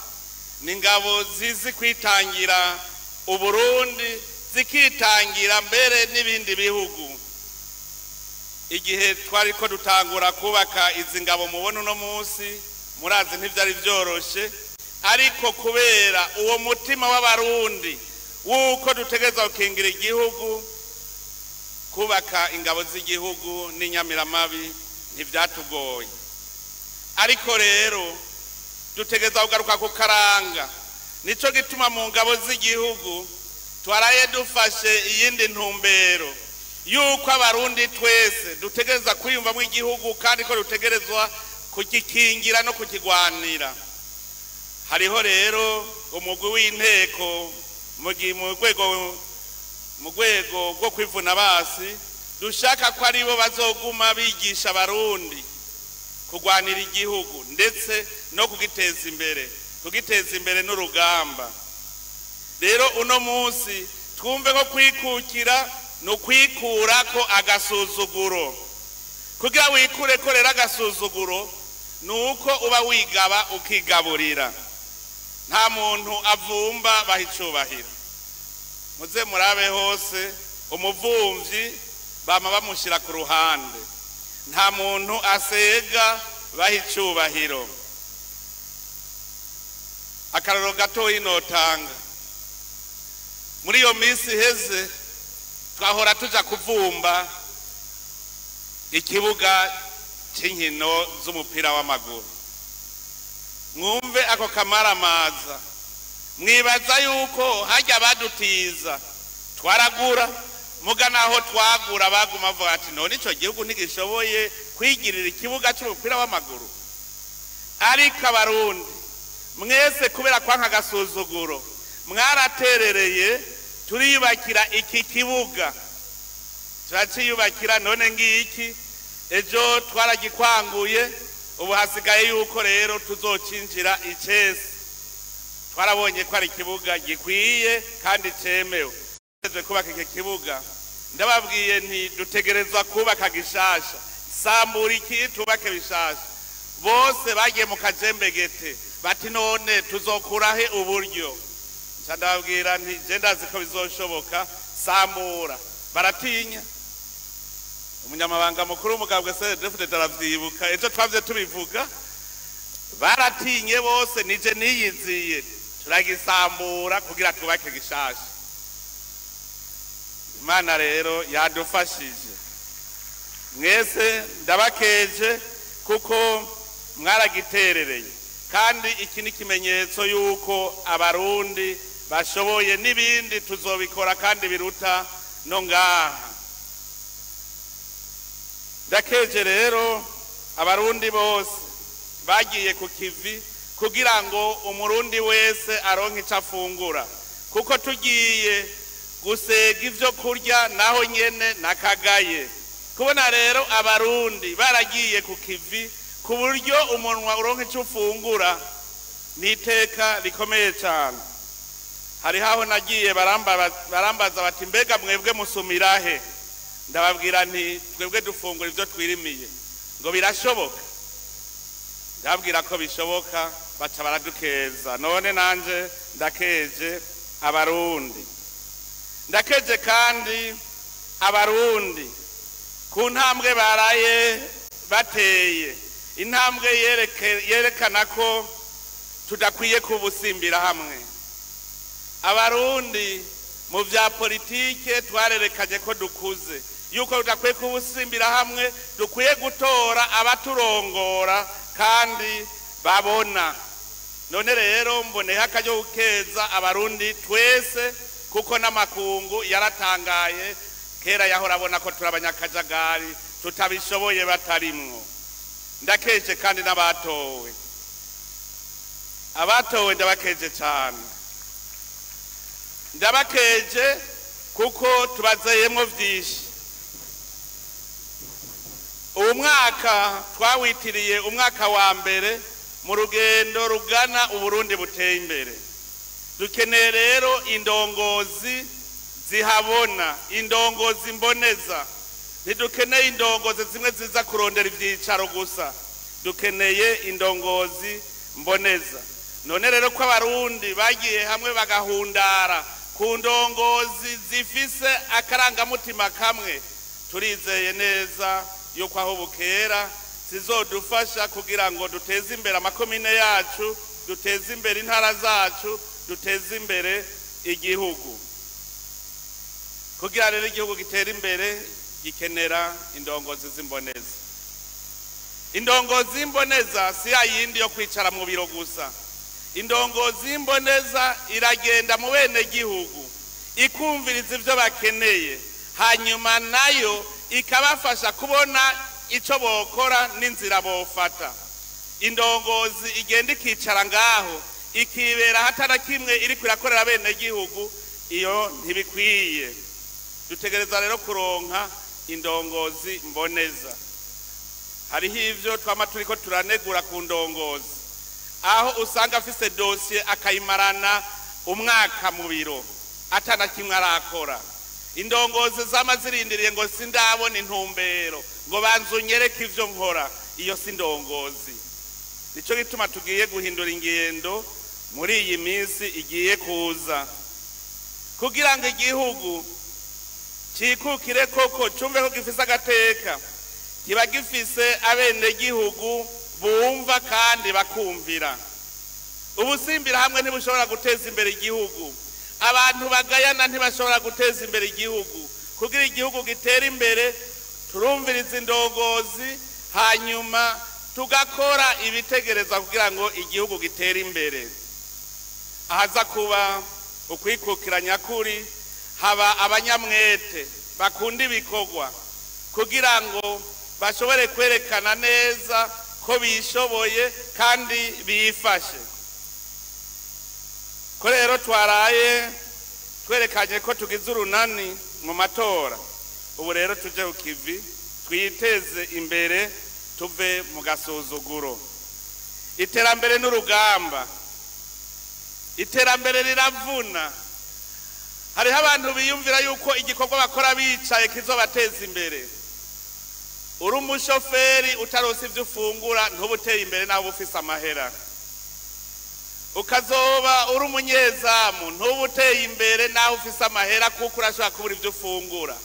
ni ingabo zizi kwitangira Uburundi, zikitangira mbere n'ibindi bihugu. Igihe twari ko dutangura kubaka izi ngabo mubona uno munsi, murazi ntivyari vyoroshe. Ariko kubera uwo mutima w'abarundi wuko dutegerezwa gukingira igihugu, kubaka ingabo z'igihugu n'inyamiramabi ntivyatugoye. Ariko rero dutegerezwa kugaruka ku karanga. Nico gituma mu ngabo z'igihugu twaraye dufashe iyindi ntumbero yuko abarundi twese dutegerezwa kwiyumvamwo igihugu kandi ko dutegerezwa kugikingira no kukigwanira. Hariho rero umugwi w'inteko mu rwego rwo kwivuna basi, dushaka ko aribo bazoguma bigisha abarundi kugwanira igihugu ndetse no kugiteza imbere, kugiteza imbere n'urugamba. Rero uno munsi twumve ko kwikukira no kwikura ko agasuzuguro. Kugira wikure ko rero agasuzuguro nuko uba wigaba ukigaburira. Nta muntu avumba bahicubahira. Muze murabe hose umuvumvyi bama bamushira ku ruhande. Nta muntu asega bahicubahiro. Akararo gatoyi notanga. Muri iyo minsi heze twahora tuja kuvumba ikibuga c'inkino z'umupira w'amaguru. Mwumve ako kamaramaza. Mwibaza yuko hajya badutiza twaragura, muga naho twagura baguma bavuga ati none ico gihugu ntigishoboye kwigirira ikibuga c'umupira w'amaguru. Ariko abarundi mwese kubera kwanka agasuzuguro mwaraterereye turiyubakira iki kibuga, turaciyubakira. None ngiki ejo twaragikwanguye, ubu hasigaye yuko rero tuzocinjira icese. Twarabonye ko ari ikibuga gikwiye kandi cemewe. Tugeze kubaka iki kibuga, ndababwiye nti dutegerezwa kubaka gishasha, sambura iki tubake bishasha. Bose bagiye mu kajembegete bati none tuzokurahe uburyo. Ndababwira nti je ndazi ko bizoshoboka, sambura. Baratinya. Umunyamabanga mukuru w'umugambwe CNDD-FDD aravyibuka, ejo twavye tubivuga. Baratinye bose, nije niyiziye turagisambura kugira tubake gishasha. Imana rero yadufashije. Mwese ndabakeje kuko mwaragiterereye, kandi iki ni ikimenyetso yuko abarundi bashoboye, n'ibindi tuzobikora kandi biruta no ngaha. Ndakeje rero abarundi bose bagiye ku kivi kugira ngo umurundi wese aronke ico afungura, kuko tugiye gusega ivyo kurya naho nyene nakagaye. Kubona rero abarundi baragiye ku kivi ku buryo umunwa uronke ico ufungura ni iteka rikomeye cyane. Hari haho nagiye barambaza bati mbega mwebwe musumirahe? Ndababwira nti twebwe dufungura ivyo twirimiye. Ngo birashoboka? Ndababwira ko bishoboka, baca baradukeza. None nanje ndakeje abarundi. Ndakeje kandi abarundi ku ntambwe baraye bateye, intambwe yerekana ko tudakwiye kubusimbira hamwe. Abarundi mu vya politike twarerekanye ko dukuze, yuko tudakwiye kubusimbira hamwe, dukwiye gutora abaturongora kandi babona. None rero mboneho akaryo gukeza abarundi twese, kuko n'amakungu yaratangaye. Kera yahora abona ko turi abanyakajagari tutabishoboye batarimwo. Ndakeje kandi n'abatowe. Abatowe ndabakeje cyane. Ndabakeje kuko tubazeyemwo vyinshi. Uwu mwaka twawitiriye umwaka wa mbere mu rugendo rugana Uburundi buteye imbere. Dukeneye rero indongozi zihabona, indongozi mboneza. Ntidukeneye indongozi zimwe ziza kurondera ivyicaro gusa, dukeneye indongozi mboneza. None rero ko abarundi bagiye hamwe bagahundara ku ndongozi zifise akarangamutima kamwe, turizeye neza yuko aho bukera zizodufasha kugira ngo duteze imbere amakomine yacu, duteze imbere intara zacu, duteze imbere igihugu. Kugira rero igihugu gitere imbere gikenera indongozi z'imboneza. Indongozi y'imboneza si ya yindi yo kwicara mu biro gusa. Indongozi y'imboneza iragenda mu bene gihugu, ikumviriza ibyo bakeneye, hanyuma nayo ikabafasha kubona icyo bokora n'inzira bofata. Indongozi igenda ikicara ngaho ikibera hatana kimwe iri kurakorera bene gihugu, iyo ntibikwiye. Dutegereza rero kuronka indongozi mboneza. Hariho ivyo twama turiko turanegura ku ndongozi, aho usanga afise dosiye akayimarana umwaka mu biro atana kimwe arakora. Indongozi zama zirindiriye ngo sindabona intumbero, ngo banze unyereke ivyo nkora, iyo si indongozi. Nico gituma tugiye guhindura ingendo muri iyi minsi igiye kuza, kugira ngo igihugu cikukire koko, cumve ko gifise agateka, kiba gifise abenegihugu bumva kandi bakumvira. Ubusimbira hamwe ntibushobora guteza imbere igihugu, abantu bagayana ntibashobora guteza imbere igihugu. Kugira igihugu gitere imbere turumviriza indongozi, hanyuma tugakora ibitegereza kugira ngo igihugu gitere imbere. Ahaza kuba ukwikukira nyakuri, haba abanyamwete bakunda ibikorwa kugira ngo bashobore kwerekana neza ko bishoboye kandi bifashe. Ko rero twaraye twerekanye ko tugize urunani mu matora, ubu rero tuje ku kivi twiteze imbere, tuve mu gasuzuguro. Iterambere n'urugamba, iterambere riravuna. Hariho abantu biyumvira yuko igikorwa bakora bicaye kizobateza imbere. Uri umushoferi utaronse ivyo ufungura ntuba uteye imbere naho uba ufise amahera. Ukazoba uri umunyezamu ntuba uteye imbere naho ufise amahera, kuko urashobora kubura ivyo ufungura.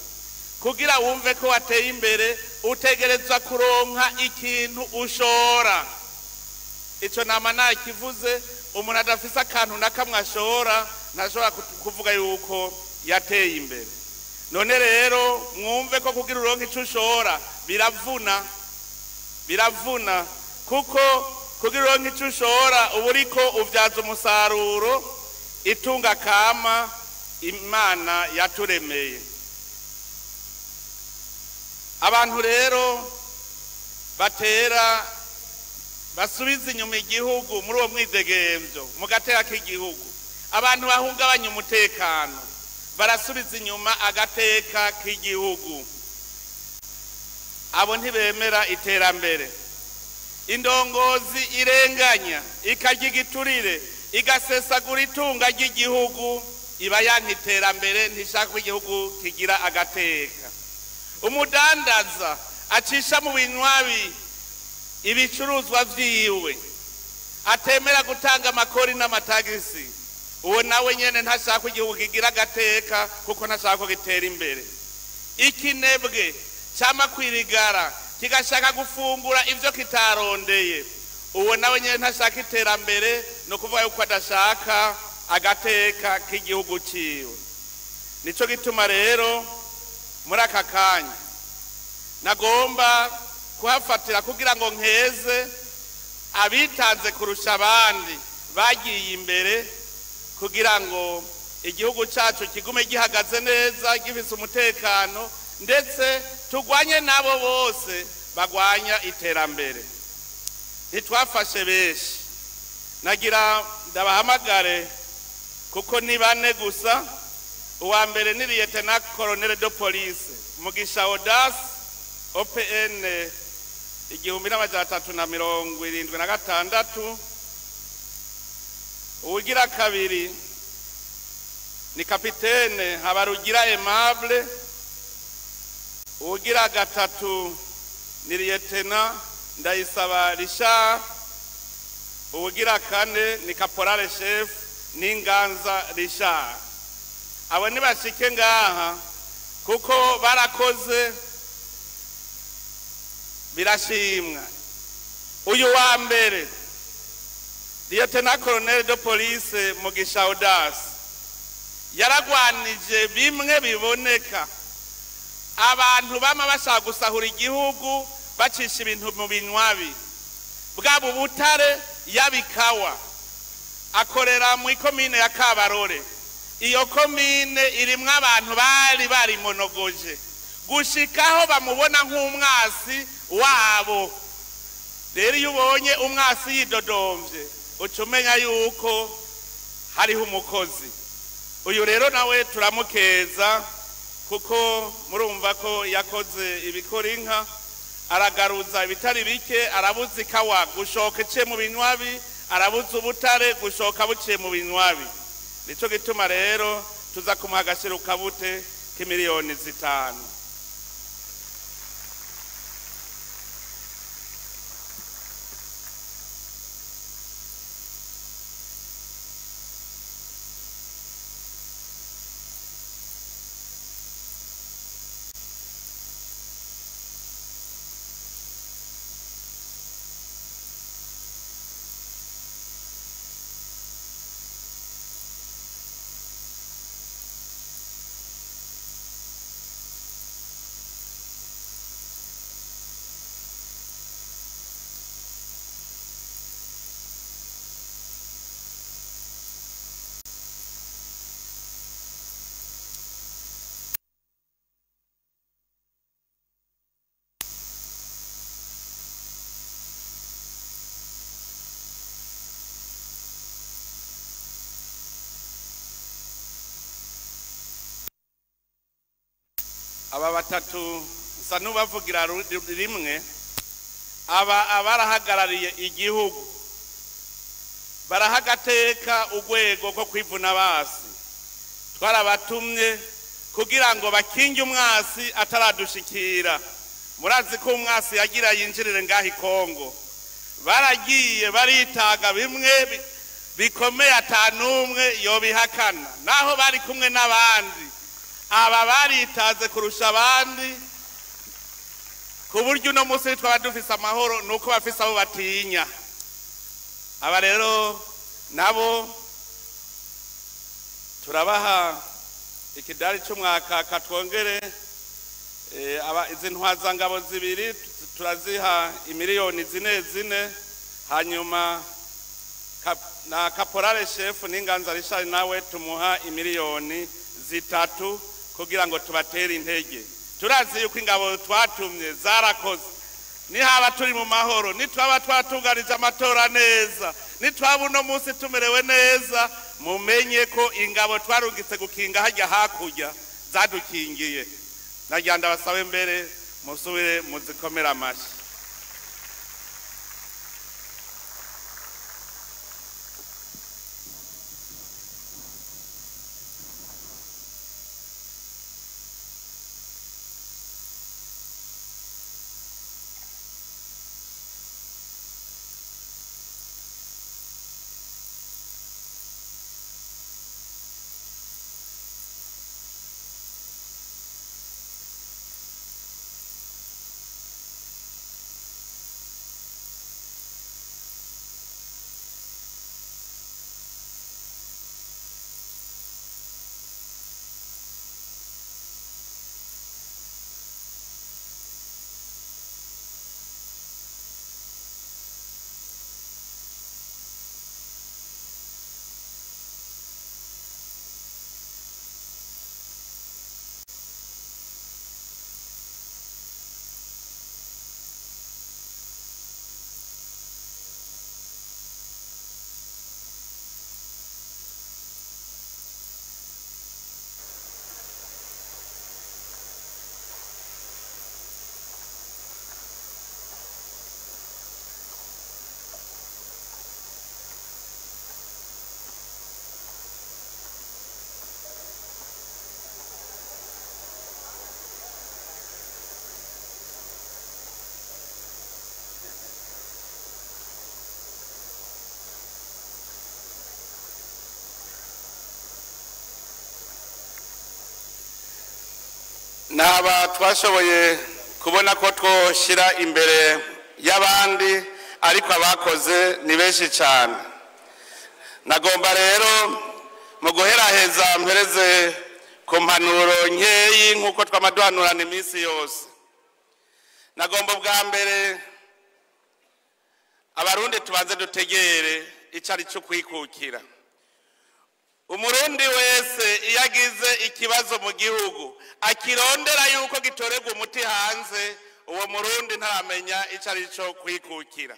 Kugira wumve ko wateye imbere utegerezwa kuronka ikintu ushora. Ico nama nakivuze, umuntu adafise akantu na kamwe ashora ntashobora kuvuga yuko yateye imbere. None rero mwumve ko kugira uronke ico ushora biravuna, biravuna, kuko kugira uronke ico ushora uba uriko uvyaza umusaruro itunga kama Imana yaturemeye. Abantu rero batera basubiza inyuma igihugu muri uwo mwidegemvyo mu gateka k'igihugu, abantu bahungabanya umutekano barasubiza inyuma agateka k'igihugu. Abo ntibemera iterambere. Indongozi irenganya ikarya igiturire igasesagura itunga ry'igihugu iba yanka iterambere, ntishaka ko igihugu kigira agateka. Umudandaza acisha mu binywabi ibicuruzwa vyiwe, atemera gutanga amakori n'amatagisi, uwo nawe nyene ntashaka ko igihugu kigira agateka, kuko ntashaka ko gitera imbere. Ikinebwe cama kwirigara kigashaka gufungura ivyo kitarondeye, uwo nawe nyene ntashaka iterambere, no kuvuga yuko adashaka agateka k'igihugu ciwe. Nico gituma rero muri aka kanya nagomba kuhafatira kugira ngo nkeze abitanze kurusha abandi bagiye imbere, kugira ngo igihugu cacu kigume gihagaze neza gifise umutekano, ndetse tugwanye nabo bose bagwanya iterambere. Ntitwafashe benshi, nagira ndabahamagare kuko ni bane gusa. Uwa mbere ni Lieutenant Colonel de Police Mugisha Audace, OPN 1376. Uwugira kabiri ni Kapitene Habarugira Aimable. Uwugira gatatu ni Lieutenant Ndayisaba Richard. Uwugira kane ni Caporal Chef Ninganza Richard. Abo nibashike ngaha kuko barakoze birashimwa. Uyu wa mbere Lieutenant Colonel de Police Mugisha Audace yaragwanije bimwe biboneka abantu bama bashaka gusahura igihugu bacisha ibintu mu binywabi bwabo butare yabikawa akorera mu ikomine ya Kabarore. Iyo komine irimwo abantu bari barimonogoje gushikaho bamubona nk'umwasi wabo. Rero iyo ubonye umwasi yidodomvye uca umenya yuko hariho umukozi. Uyu rero nawe turamukeza kuko murumva ko yakoze ibikora inka, aragaruza ibitari bike, arabuza ikawa gushoka iciye mu binywabi, arabuza ubutare gushoka buciye mu binywabi. Nico gituma rero tuza kumuha agashiro kabute k'imiliyoni 5. Aba batatu nsa n'ubavugira rimwe, aba abarahagarariye igihugu barahagateka urwego rwo kwivuna basi. Twarabatumye kugira ngo bakinge umwasi ataradushikira. Murazi ko umwasi yagira yinjirire ngaho i Kongo, baragiye baritaga bimwe bikomeye atanumwe yobihakana, naho bari kumwe n'abandi. Aba baritaze kurusha abandi ku buryo uno munsi twaba dufise amahoro nuko bafise abo batinya. Aba rero nabo turabaha ikidari c'umwaka katwongere aba izi ntwazangabo zibiri turaziha imiliyoni 4 hanyuma na kaporale chef n'Inganza Richard nawe tumuha imiliyoni 3 kugira ngo tubatere intege. Turazi yuko ingabo twatumye zarakoze. Nihaba turi mu mahoro, nitwaba twatunganije amatora neza, nitwaba uno munsi tumerewe neza, mumenye ko ingabo twarungitse gukinga hajya hakurya zadukingiye. Nagira ndabasabe mbere musubire muzikomera amashi. Naba twashoboye kubona ko twoshira imbere y'abandi, ariko abakoze ni benshi cyane. Nagomba rero mu guheraheza mpereze ku mpanuro nkeyi nk'uko twamaduhanurana iminsi yose. Nagomba bwa mbere abarundi tubanze dutegere icari cyo kwikukira. Umurundi wese iyo agize ikibazo mu gihugu akirondera yuko gitorerwa umuti hanze, uwo murundi ntaramenya icari cyo kwikukira.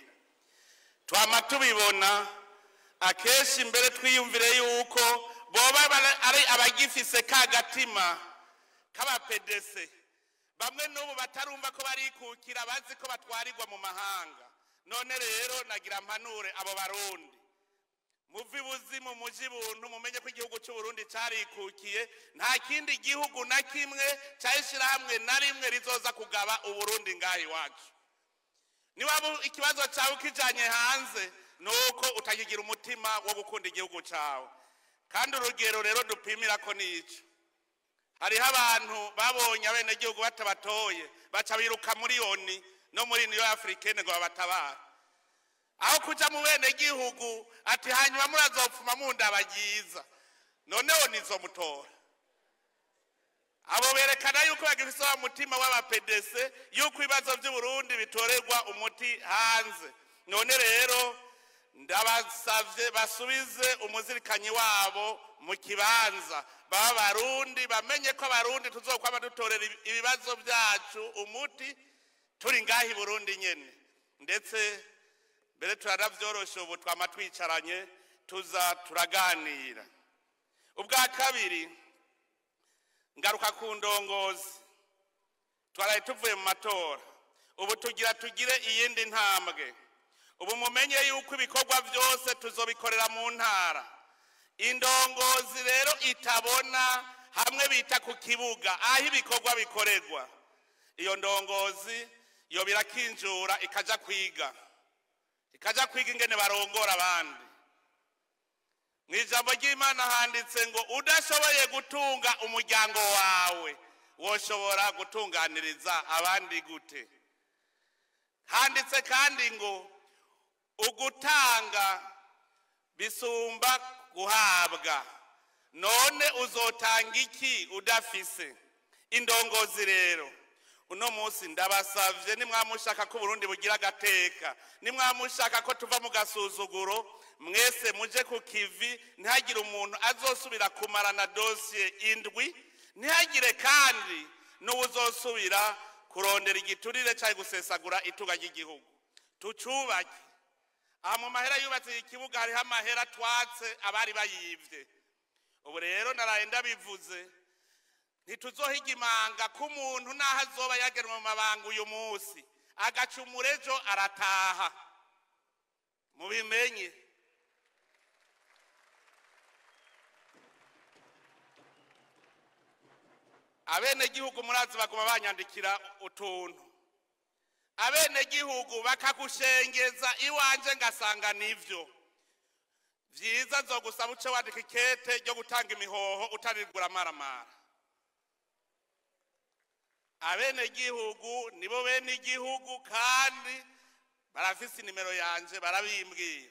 Twama tubibona akenshi mbere twiyumvire yuko boba ari abagifise ka gatima k'abapedese, bamwe n'ubu batarumva ko barikukira, bazi ko batwarirwa mu mahanga. None rero nagira mpanure abo barundi, muve ibuzimu muje ibuntu, mumenye ko igihugu cy'u Burundi carikukiye, nta kindi gihugu na kimwe cayishirahamwe na rimwe rizoza kugaba Uburundi ngaha iwacu. Niba ikibazo cyawe ukijanye hanze, nuko utakigira umutima wo gukunda igihugu cyawe. Kandi urugero rero dupimira ko nico, hariho abantu babonye abenegihugu batabatoye baca biruka muri ONU no muri Union Africaine ngo babatabare, aho kuja mu benegihugu ati hanyuma murazopfuma mundabagiza, noneho nizomutora. Abo berekana yuko bagifise wa mutima w'abapedese, yuko ibibazo by'u Burundi bitorerwa umuti hanze. None rero ndabasavye basubize umuzirikanyi wabo mu kibanza, baba barundi bamenye ko abarundi tuzokwama dutorera ibibazo byacu umuti turi ngaha i Burundi nyene. Ndetse mbere turanavyoroshe, ubu twama twicaranye tuza turaganira. Ubwa kabiri ngaruka ku ndongozi, twaraye tuvuye mu matora, ubu tugira tugire iyindi ntambwe. Ubu mumenye yuko ibikorwa byose tuzobikorera mu ntara. Indongozi rero itabona hamwe bita ku kibuga aho ibikorwa bikorerwa, iyo ndongozi yo birakinjura ikaja kwiga, ikaja kwiga ingene barongora abandi. Mu ijambo ry'Imana handitse ngo udashoboye gutunga umuryango wawe woshobora gutunganiriza abandi gute? Handitse kandi ngo ugutanga bisumba guhabwa, none uzotanga iki udafise? Indongozi rero uno munsi ndabasavye, nimwamushaka ko Burundi bugira agateka, nimwamushaka ko tuva mu gasuzuguro, mwese muje ku kivi, ntihagire umuntu azosubira kumarana dosiye indwi, ntihagire kandi n'uwuzosubira kurondera igiturire cyangwa gusesagura itunga ry'igihugu. Tucubake. Aha mu mahera yubatse ikibuga hariho amahera twatse abari bayivye. Ubu rero naraye ndabivuze, ntituzohiga imanga ko umuntu naho azoba yagenwe mu mabanga uyu munsi agacumura ejo arataha, mubimenye. Abenegihugu murazi baguma banyandikira utuntu, abenegihugu bakagushengeza iwanje ngasanga nivyo vyiza, nzogusaba uce wandika ikete ryo gutanga imihoho utaririgura maramara. Abenegihugu nibo bene igihugu kandi barafise inimero yanje, barabimbwira.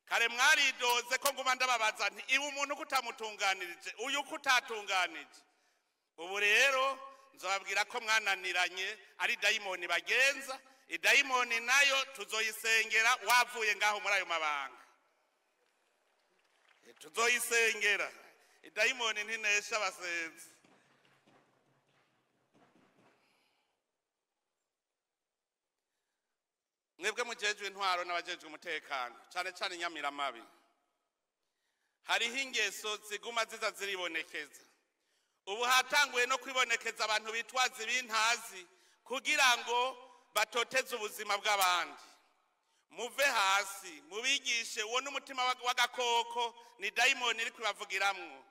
Kare mwaridoze ko nguma ndababaza nti iwe umuntu kutamutunganirije, uyu kutatunganije. Ubu rero nzobabwira ko mwananiranye ari dayimoni bagenza, idayimoni nayo tuzoyisengera wavuye ngaho muri ayo mabanga. Tuzoyisengera idayimoni ntinesha abasenzi. Mwebwe mujejwe intwaro n'abajejwe umutekano, cane cane inyamiramabi, hariho ingeso ziguma ziza ziribonekeza. Ubu hatanguye no kwibonekeza abantu bitwaza ibintazi kugira ngo batoteze ubuzima bw'abandi. Muve hasi mubigishe uwo n'umutima w'agakoko, ni dayimoni iri kubavugiramwo.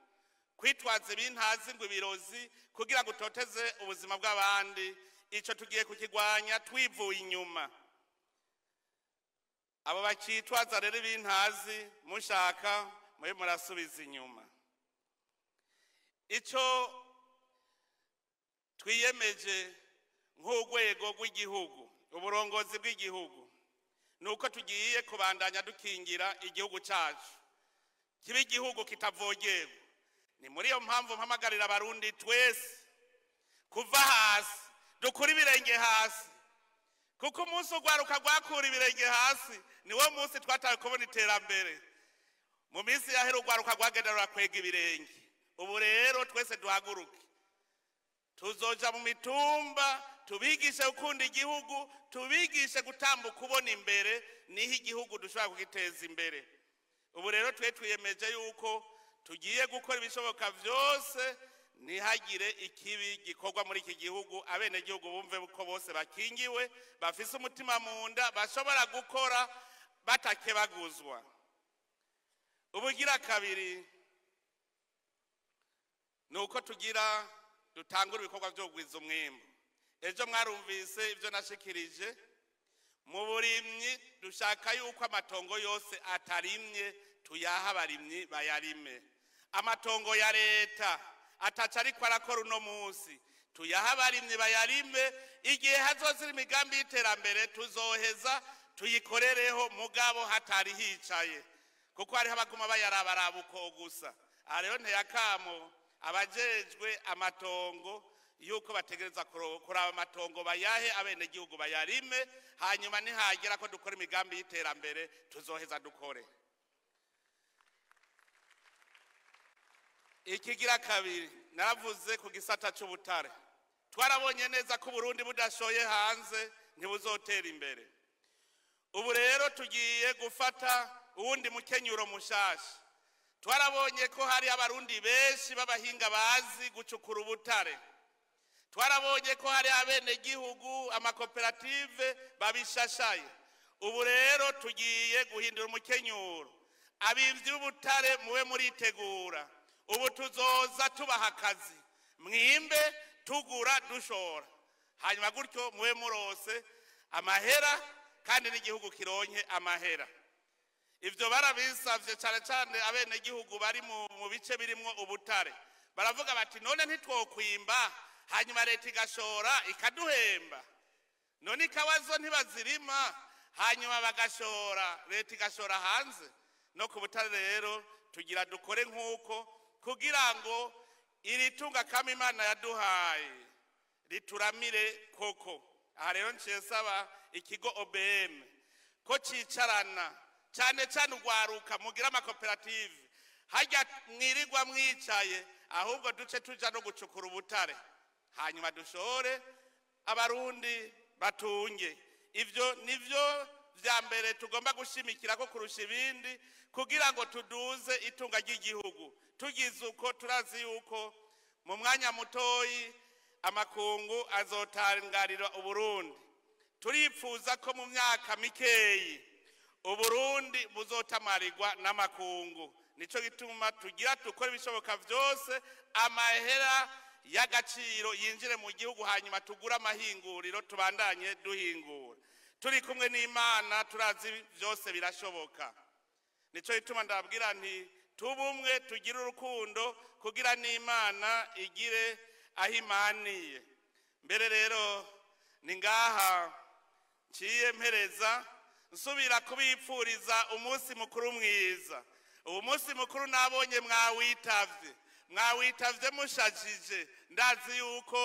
Kwitwaza ibintazi ngo ibirozi kugira ngo utoteze ubuzima bw'abandi, ico tugiye kukigwanya twivuye inyuma. Abo bakitwaza rero ibintazi mushaka mube murasubiza inyuma. Ico twiyemeje nk'urwego rw'igihugu, uburongozi bw'igihugu, nuko tugiye kubandanya dukingira igihugu cyacu. Kibe igihugu kitavogerwa. Ni muri iyo mpamvu mpamagarira Abarundi twese kuva hasi, dukura ibirenge hasi, kuko umunsi ugwaruka gwakura ibirenge hasi niwo munsi twatawe kubona iterambere. Mu minsi yahera ugwaruka gwagenda rurakwega ibirenge. Ubu rero twese duhaguruke, tuzoja mu mitumba tubigishe gukunda igihugu, tubigishe gutambuka ubona imbere, niho igihugu dushobora kugiteza imbere. Ubu rero twe twiyemeje yuko tugiye gukora ibishoboka vyose ntihagire ikibi gikorwa muri iki gihugu, abenegihugu bumve ko bose bakingiwe, bafise umutima mu nda, bashobora gukora batakebaguzwa. Ubugira kabiri ni uko tugira dutangura ibikorwa vyo kugwiza umwimbu. Ejo mwarumvise ivyo nashikirije mu burimyi, dushaka yuko amatongo yose atarimye tuyaha abarimyi bayarime. Amatongo ya leta ataca ariko arakora uno munsi tuyaha abarimyi bayarime. Igihe hazozira imigambi y'iterambere tuzoheza tuyikorereho, mugabo hatari hicaye, kuko hariho abaguma bayarabaraba uko gusa. Aha rero nteyakamo abajejwe amatongo yuko bategereza kuraba amatongo bayahe abenegihugu bayarime, hanyuma nihagera ko dukora imigambi y'iterambere tuzoheza dukore. Ikigira kabiri naravuze ku gisata c'ubutare. Twarabonye neza ko Burundi budashoye hanze ntibuzotera imbere. Ubu rero tugiye gufata uwundi mukenyuro mushasha. Twarabonye ko hari Abarundi benshi b'abahinga bazi gucukura ubutare. Twarabonye ko hari abenegihugu amakoperative babishashaye. Ubu rero tugiye guhindura umukenyuro. Abimvyi b'ubutare mube muritegura. Ubu tuzoza tubaha akazi, mwimbe tugura dushora, hanyuma gutyo mube murose amahera kandi n'igihugu kironke amahera. Ivyo barabisavye cane cane abenegihugu bari mu bice birimwo ubutare. Baravuga bati none ntitwokwimba hanyuma leta igashora ikaduhemba, none ikawazo ntibazirima hanyuma bagashora leta igashora hanze. No ku butare rero tugira dukore nk'uko kugira ngo iri tunga kama Imana yaduhaye rituramire koko. Aha rero nciye nsaba ikigo OBM ko cicarana cyane cyane ugwaruka mugira amakoperative, hajya mwirirwa mwicaye, ahubwo duce tuja no gucukura ubutare hanyuma dushore Abarundi batunge. Ivyo nivyo vya mbere tugomba gushimikira ko kurusha ibindi kugira ngo tuduze itunga ry'igihugu. Tugize uko turazi yuko mu mwanya mutoyi amakungu azotangarira Uburundi. Turipfuza ko mu myaka mikeyi Uburundi buzotamarirwa n'amakungu. Nico gituma tugira dukora ibishoboka vyose amahera y'agaciro yinjire mu gihugu, hanyuma tugure amahinguriro tubandanye duhingura. Turi kumwe n'Imana turazi vyose birashoboka. Nico gituma ndababwira nti tubumwe tugire urukundo kugira n'Imana igire aho imaniye. Mbere rero ni ngaha nciye mpereza nsubira kubipfuriza umunsi mukuru mwiza. Uwo munsi mukuru nabonye mwawitavye, mwawitavye mushajije. Ndazi yuko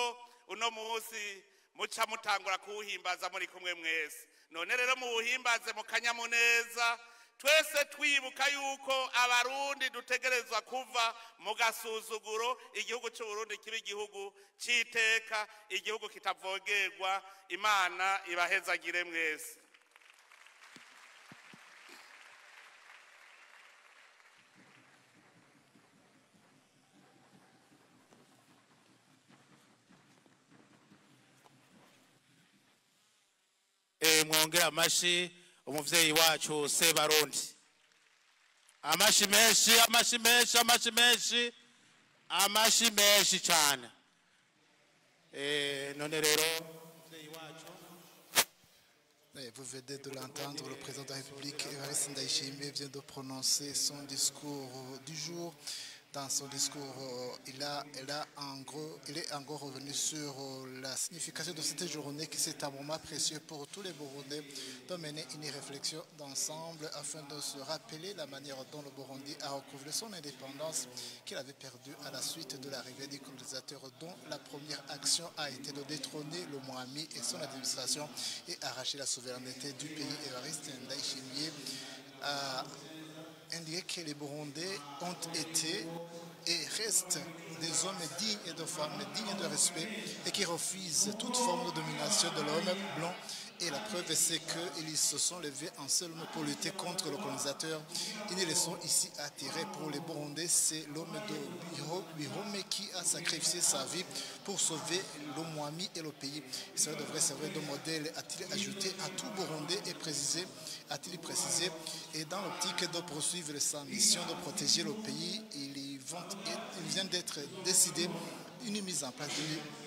uno munsi muca mutangura kuwuhimbaza muri kumwe mwese. None rero muwuhimbaze mu kanyamuneza, twese twibuka yuko Abarundi dutegerezwa kuva mu gasuzuguro, igihugu cy'u Burundi kiba igihugu c'iteka, igihugu kitavogerwa. Imana ibahezagire mwese. Mwongera amashi umuvyeyi wacu Sebarundi. Amashi menshi, amashi menshi, amashi menshi, amashi menshi cyane. None rero umuvyeyi wacu. Vous venez de l'entendre, le président de la République, Evariste Ndayishimiye, vient de prononcer son discours du jour. Dans son discours, il est encore revenu sur la signification de cette journée, qui c'est un moment précieux pour tous les Burundais de mener une réflexion d'ensemble afin de se rappeler la manière dont le Burundi a recouvré son indépendance qu'il avait perdue à la suite de l'arrivée des colonisateurs, dont la première action a été de détrôner le Mwami et son administration et arracher la souveraineté du pays. Evariste Ndayishimiye a indiqué que les Burundais ont été et restent des hommes dignes et de femmes dignes de respect et qui refusent toute forme de domination de l'homme blanc. Et la preuve, c'est qu'ils se sont levés en seul homme pour lutter contre le colonisateur. Une leçon ici à tirer pour les Burundais, c'est l'homme de Bihome qui a sacrifié sa vie pour sauver le Mwami et le pays. Cela devrait servir de modèle, a-t-il ajouté, à tout Burundais et précisé, a-t-il précisé. Et dans l'optique de poursuivre sa mission de protéger le pays, il vient d'être décidé une mise en place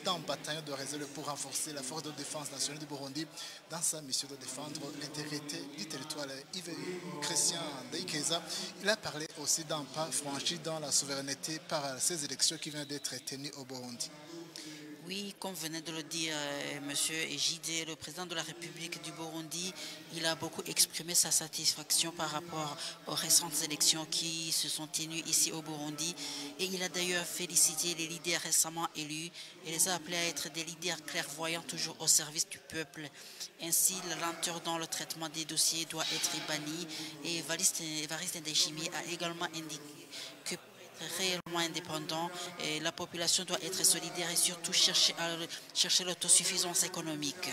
d'un bataillon de réserve pour renforcer la force de défense nationale du Burundi dans sa mission de défendre l'intégrité du territoire. Yves Christian Ndayikeza, il a parlé aussi d'un pas franchi dans la souveraineté par ces élections qui viennent d'être tenues au Burundi. Oui, comme venait de le dire Monsieur Egide, le président de la République du Burundi, il a beaucoup exprimé sa satisfaction par rapport aux récentes élections qui se sont tenues ici au Burundi. Et il a d'ailleurs félicité les leaders récemment élus et les a appelés à être des leaders clairvoyants toujours au service du peuple. Ainsi, la lenteur dans le traitement des dossiers doit être bannie. Et Evariste Ndayishimiye a également indiqué que réellement indépendant, et la population doit être solidaire et surtout chercher l'autosuffisance économique.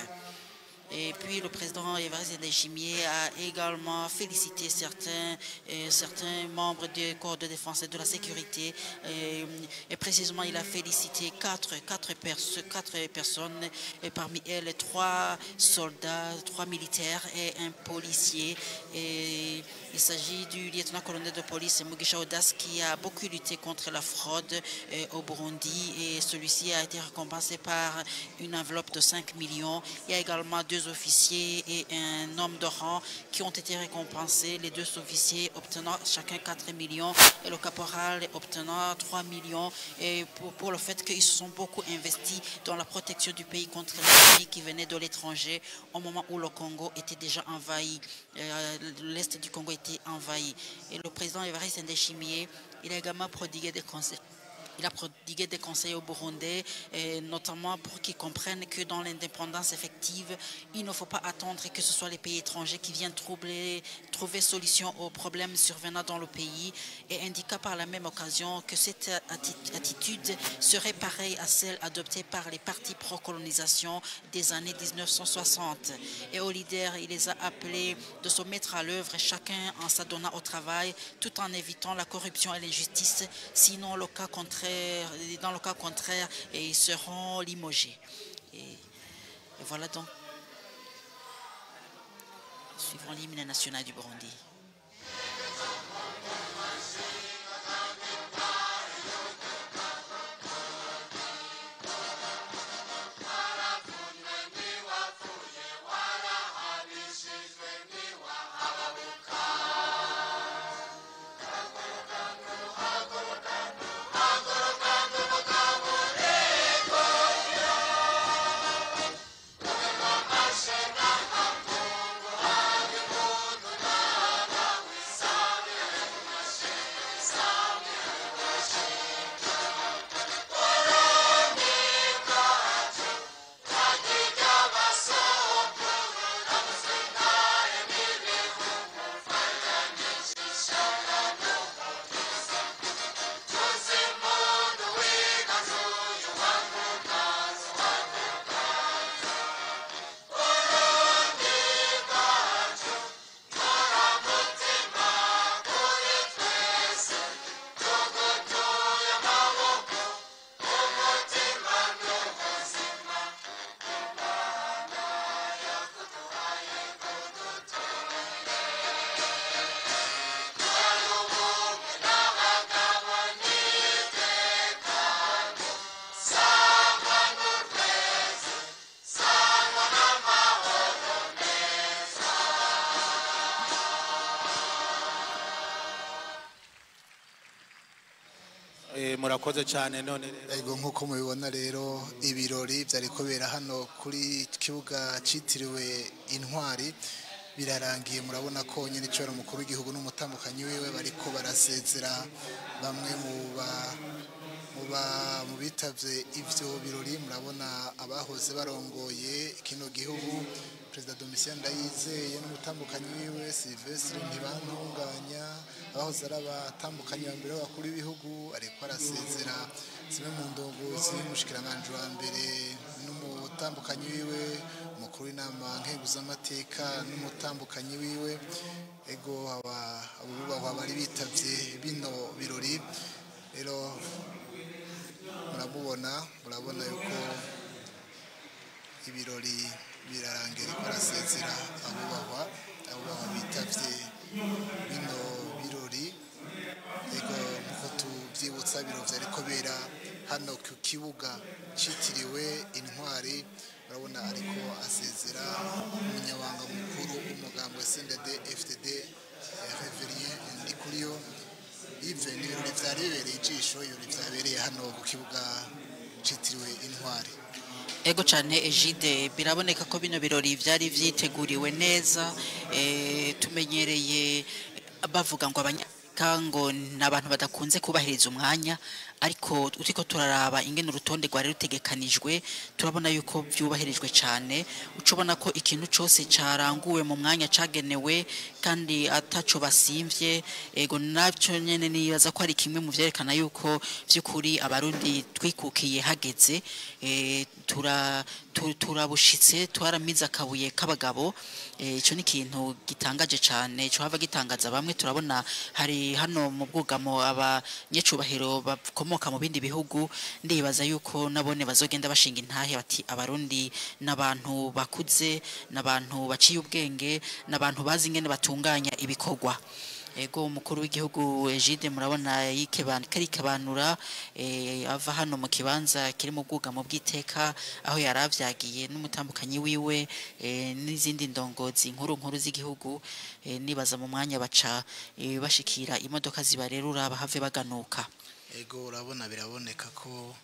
Et puis le président Evariste Ndayishimiye a également félicité certains membres du corps de défense et de la sécurité. Et précisément, il a félicité quatre personnes, et parmi elles 3 soldats, 3 militaires et un policier. Et il s'agit du lieutenant-colonel de police Mugisha Odas qui a beaucoup lutté contre la fraude au Burundi, et celui-ci a été récompensé par une enveloppe de 5 millions. Il y a également 2 officiers et un homme de rang qui ont été récompensés, les 2 officiers obtenant chacun 4 millions et le caporal obtenant 3 millions, et pour le fait qu'ils se sont beaucoup investis dans la protection du pays contre l'ennemi qui venait de l'étranger au moment où le Congo était déjà envahi, l'Est du Congo était envahi. Et le président Evariste Ndayishimiye, il a également prodigué des conseils. Il a prodigué des conseils aux Burundais, et notamment pour qu'ils comprennent que dans l'indépendance effective, il ne faut pas attendre que ce soit les pays étrangers qui viennent trouver solution aux problèmes survenant dans le pays, et indiqua par la même occasion que cette attitude serait pareille à celle adoptée par les partis pro-colonisation des années 1960. Et aux leaders, il les a appelés de se mettre à l'œuvre, chacun en s'adonnant au travail, tout en évitant la corruption et l'injustice, sinon le cas contraire, dans le cas contraire, et ils seront limogés. Et voilà donc. Suivons l'hymne national du Burundi. Murakoze cyane. None rero, Ego, nk'uko mubibona rero, ibirori byari kubera hano kuri kibuga cyitiriwe Intwari birarangiye. Murabona ko nyine icyubahiro umukuru w'igihugu n'umutambukanyi wiwe bariko barasezera bamwe mu bitavye ivyo birori. Murabona abahoze barongoye kino gihugu, Perezida Domitien Ndayizeye n'umutambukanyi wiwe Sylvestre Ntibantunganya, abahoze ari abatambukanyi ba mbere b'abakuru b'ibihugu. Ariko arasezera zimwe mu ndongozi, umushikiranganji wa mbere n'umutambukanyi wiwe, umukuru w'inama nkenguzamateka n'umutambukanyi wiwe. Ego, aba abo bubahwa bari bitavye bino birori rero muramubona, murabona yuko ibirori birarangira, ariko arasezera abubahwa bitavye bino birori. Ego, nkuko tubyibutsa, ibiro vyariko kubera hano ku kibuga citiriwe Intwari. Murabona ariko asezera umunyabanga mukuru w'umugambi wa CNDD FDD, Reverien Ndikuriyo. Yves, ni ibirori vyari bibereye ijisho, ibirori vyabereye hano ku kibuga citiriwe Intwari. Ego cyane Egide, biraboneka ko bino birori byari byiteguriwe neza. Tumenyereye bavuga ngo Abanyafurika ngo ni abantu badakunze kubahiriza umwanya, ariko turiko turaraba ingene urutonde rwari rutegekanijwe, turabona yuko byubahirijwe cyane. Uca ubona ko ikintu cyose caranguwe mu mwanya cagenewe kandi ataco basimvye. Ego, nacyo nyene nibaza ko ari kimwe mu vyerekana yuko vy'ukuri Abarundi twikukiye hageze. Turabushitse, twaramize akabuye k'abagabo. Ico ni ikintu gitangaje cane, co hava gitangaza bamwe. Turabona hari hano mu bwugamo abanyecubahiro bakomoka mu bindi bihugu. Ndibaza yuko nabone bazogenda bashinga intahe bati Abarundi n'abantu bakuze, n'abantu baciye ubwenge, n'abantu bazi ingene batunganya ibikorwa. Ego, umukuru w'igihugu Egide, murabona karikebanura ava hano mu kibanza kiri mu bwugamo bw'iteka, aho yaravyagiye n'umutambukanyi wiwe n'izindi ndongozi nkuru nkuru z'igihugu. Nibaza mu mwanya baca bashikira imodoka zibarerura bahave baganuka. Ego, urabona biraboneka ko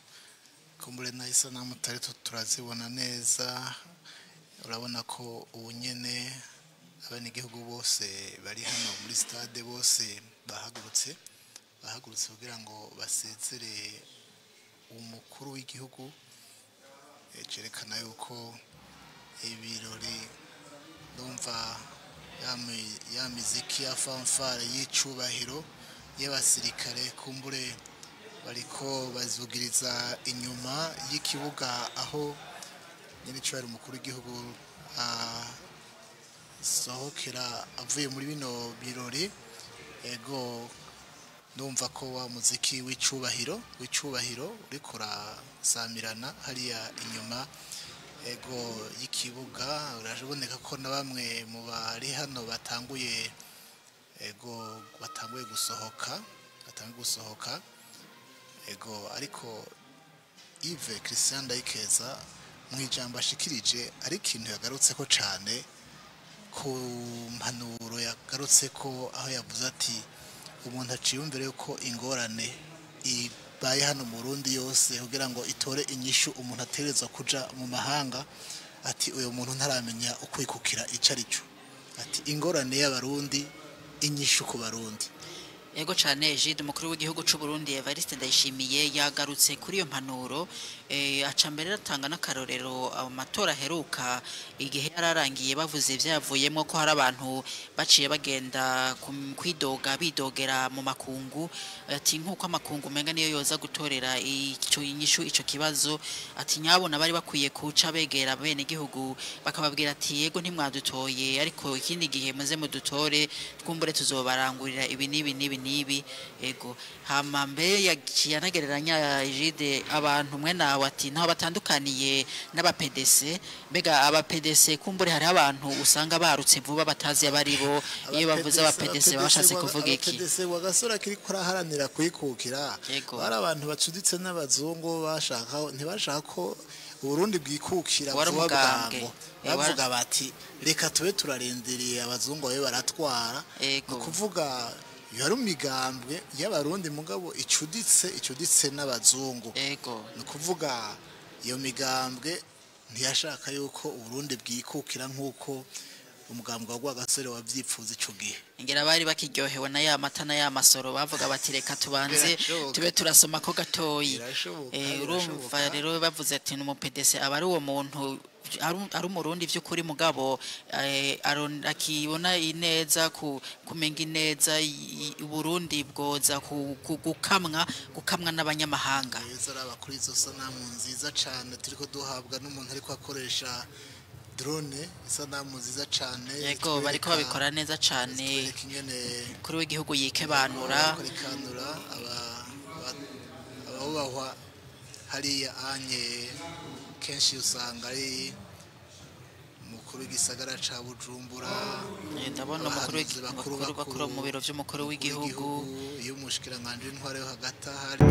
kumbure na isanamu tutari turazibona neza. Urabona ko ubu nyene abenegihugu bose bari hano muri stade bose bahagurutse kugira ngo basezere umukuru w'igihugu. Cerekana yuko ibirori, ndumva ya miziki ya fanfare y'icubahiro y'abasirikare, kumbure bariko bazugiriza inyuma y'ikibuga aho nyene icubahiro umukuru w'igihugu asohokera avuye muri bino birori. Ego, ndumva ko wa muziki w'icubahiro uriko urasamirana hariya inyuma, ego, y'ikibuga. Uraboneka ko na bamwe mu bari hano batanguye, ego, batanguye gusohoka. Ego, ariko Yves Christian Ndayikeza mu ijambo ashikirije ari ikintu yagarutse ko cane ku mpanuro yagarutse ko, aho yavuze ati umuntu aciyumvire yuko ingorane ibaye hano mu Burundi yose kugira ngo itore inyishu umuntu ategerezwa kuja mu mahanga, ati uyu muntu ntaramenya ukwikukira ico ari cyo, ati ingorane y'Abarundi inyishu ku Barundi. Ego cyane Egide, umukuru w'igihugu c'u Burundi Evariste Ndayishimiye yagarutse kuri iyo mpanuro, aca mbere atanga n'akarorero amatora aheruka igihe yararangiye bavuze ivyavuyemo, ko hari abantu baciye bagenda kwidoga, bidogera mu makungu, ati nk'uko amakungu umenga niyo yoza gutorera ico inyishu ico kibazo, ati nyabona bari bakwiye kuca begera bene gihugu bakababwira ati yego ntimwadutoye, ariko ikindi gihe muze mudutore, twumbure tuzobarangurira ibi n'ibi n'ibi n'ibi. Ego, hama mbe yaciye anagereranya Egide abantu mwe nawe, ati ntaho batandukaniye n'aba PDC. Mbega aba PDC, kumbure hariho abantu usanga barutse vuba batazi abaribo, iyo bavuze aba PDC baba bashatse kuvuga iki? PDC wagasore akiri kuraharanira kwikukira, bari abantu bacuditse n'abazungu, bashaka ntibashaka ko Uburundi bwikukira Wari vuba umugambwe. bwango. Bavuga bati reka tube turarindiriye abazungu babe baratwara. Ni ukuvuga Yari imigambwe y'Abarundi, mugabo icuditse n'abazungu. Ni ukuvuga iyo migambwe ntiyashaka yuko Uburundi bwikukira nk'uko umugambwe wa Rwagasore wavyipfuza ico gihe. Ngira bari bakiryohewe na ya mata na ya masoro, bavuga bati: "Reka tubanze tube turasoma ko gatoyi." Birashoboka, Urumva birashoboka. rero bavuze ati ni umu-PDC, aba ari uwo muntu ari Umurundi vy'ukuri, mugabo akibona ineza ku kumenga ineza Uburundi bwoza gukamwa n'abanyamahanga. Neza, araba kuri izo sanamu nziza cane turiko duhabwa n'umuntu ariko akoresha drone, isanamu nziza cane. Yego, bariko babikora neza cane. Zitwereka ingene kuri w'igihugu yikebanura. Bariko abubahwa hariya anye, kenshi usanga ari umukuru w'igisagara ca Bujumbura. Ndabona umukuru abahanuzi bakuru bakuru mu biro vy'umukuru w'igihugu. Iyo umushikiranganji w'intwaro yo hagati ahari.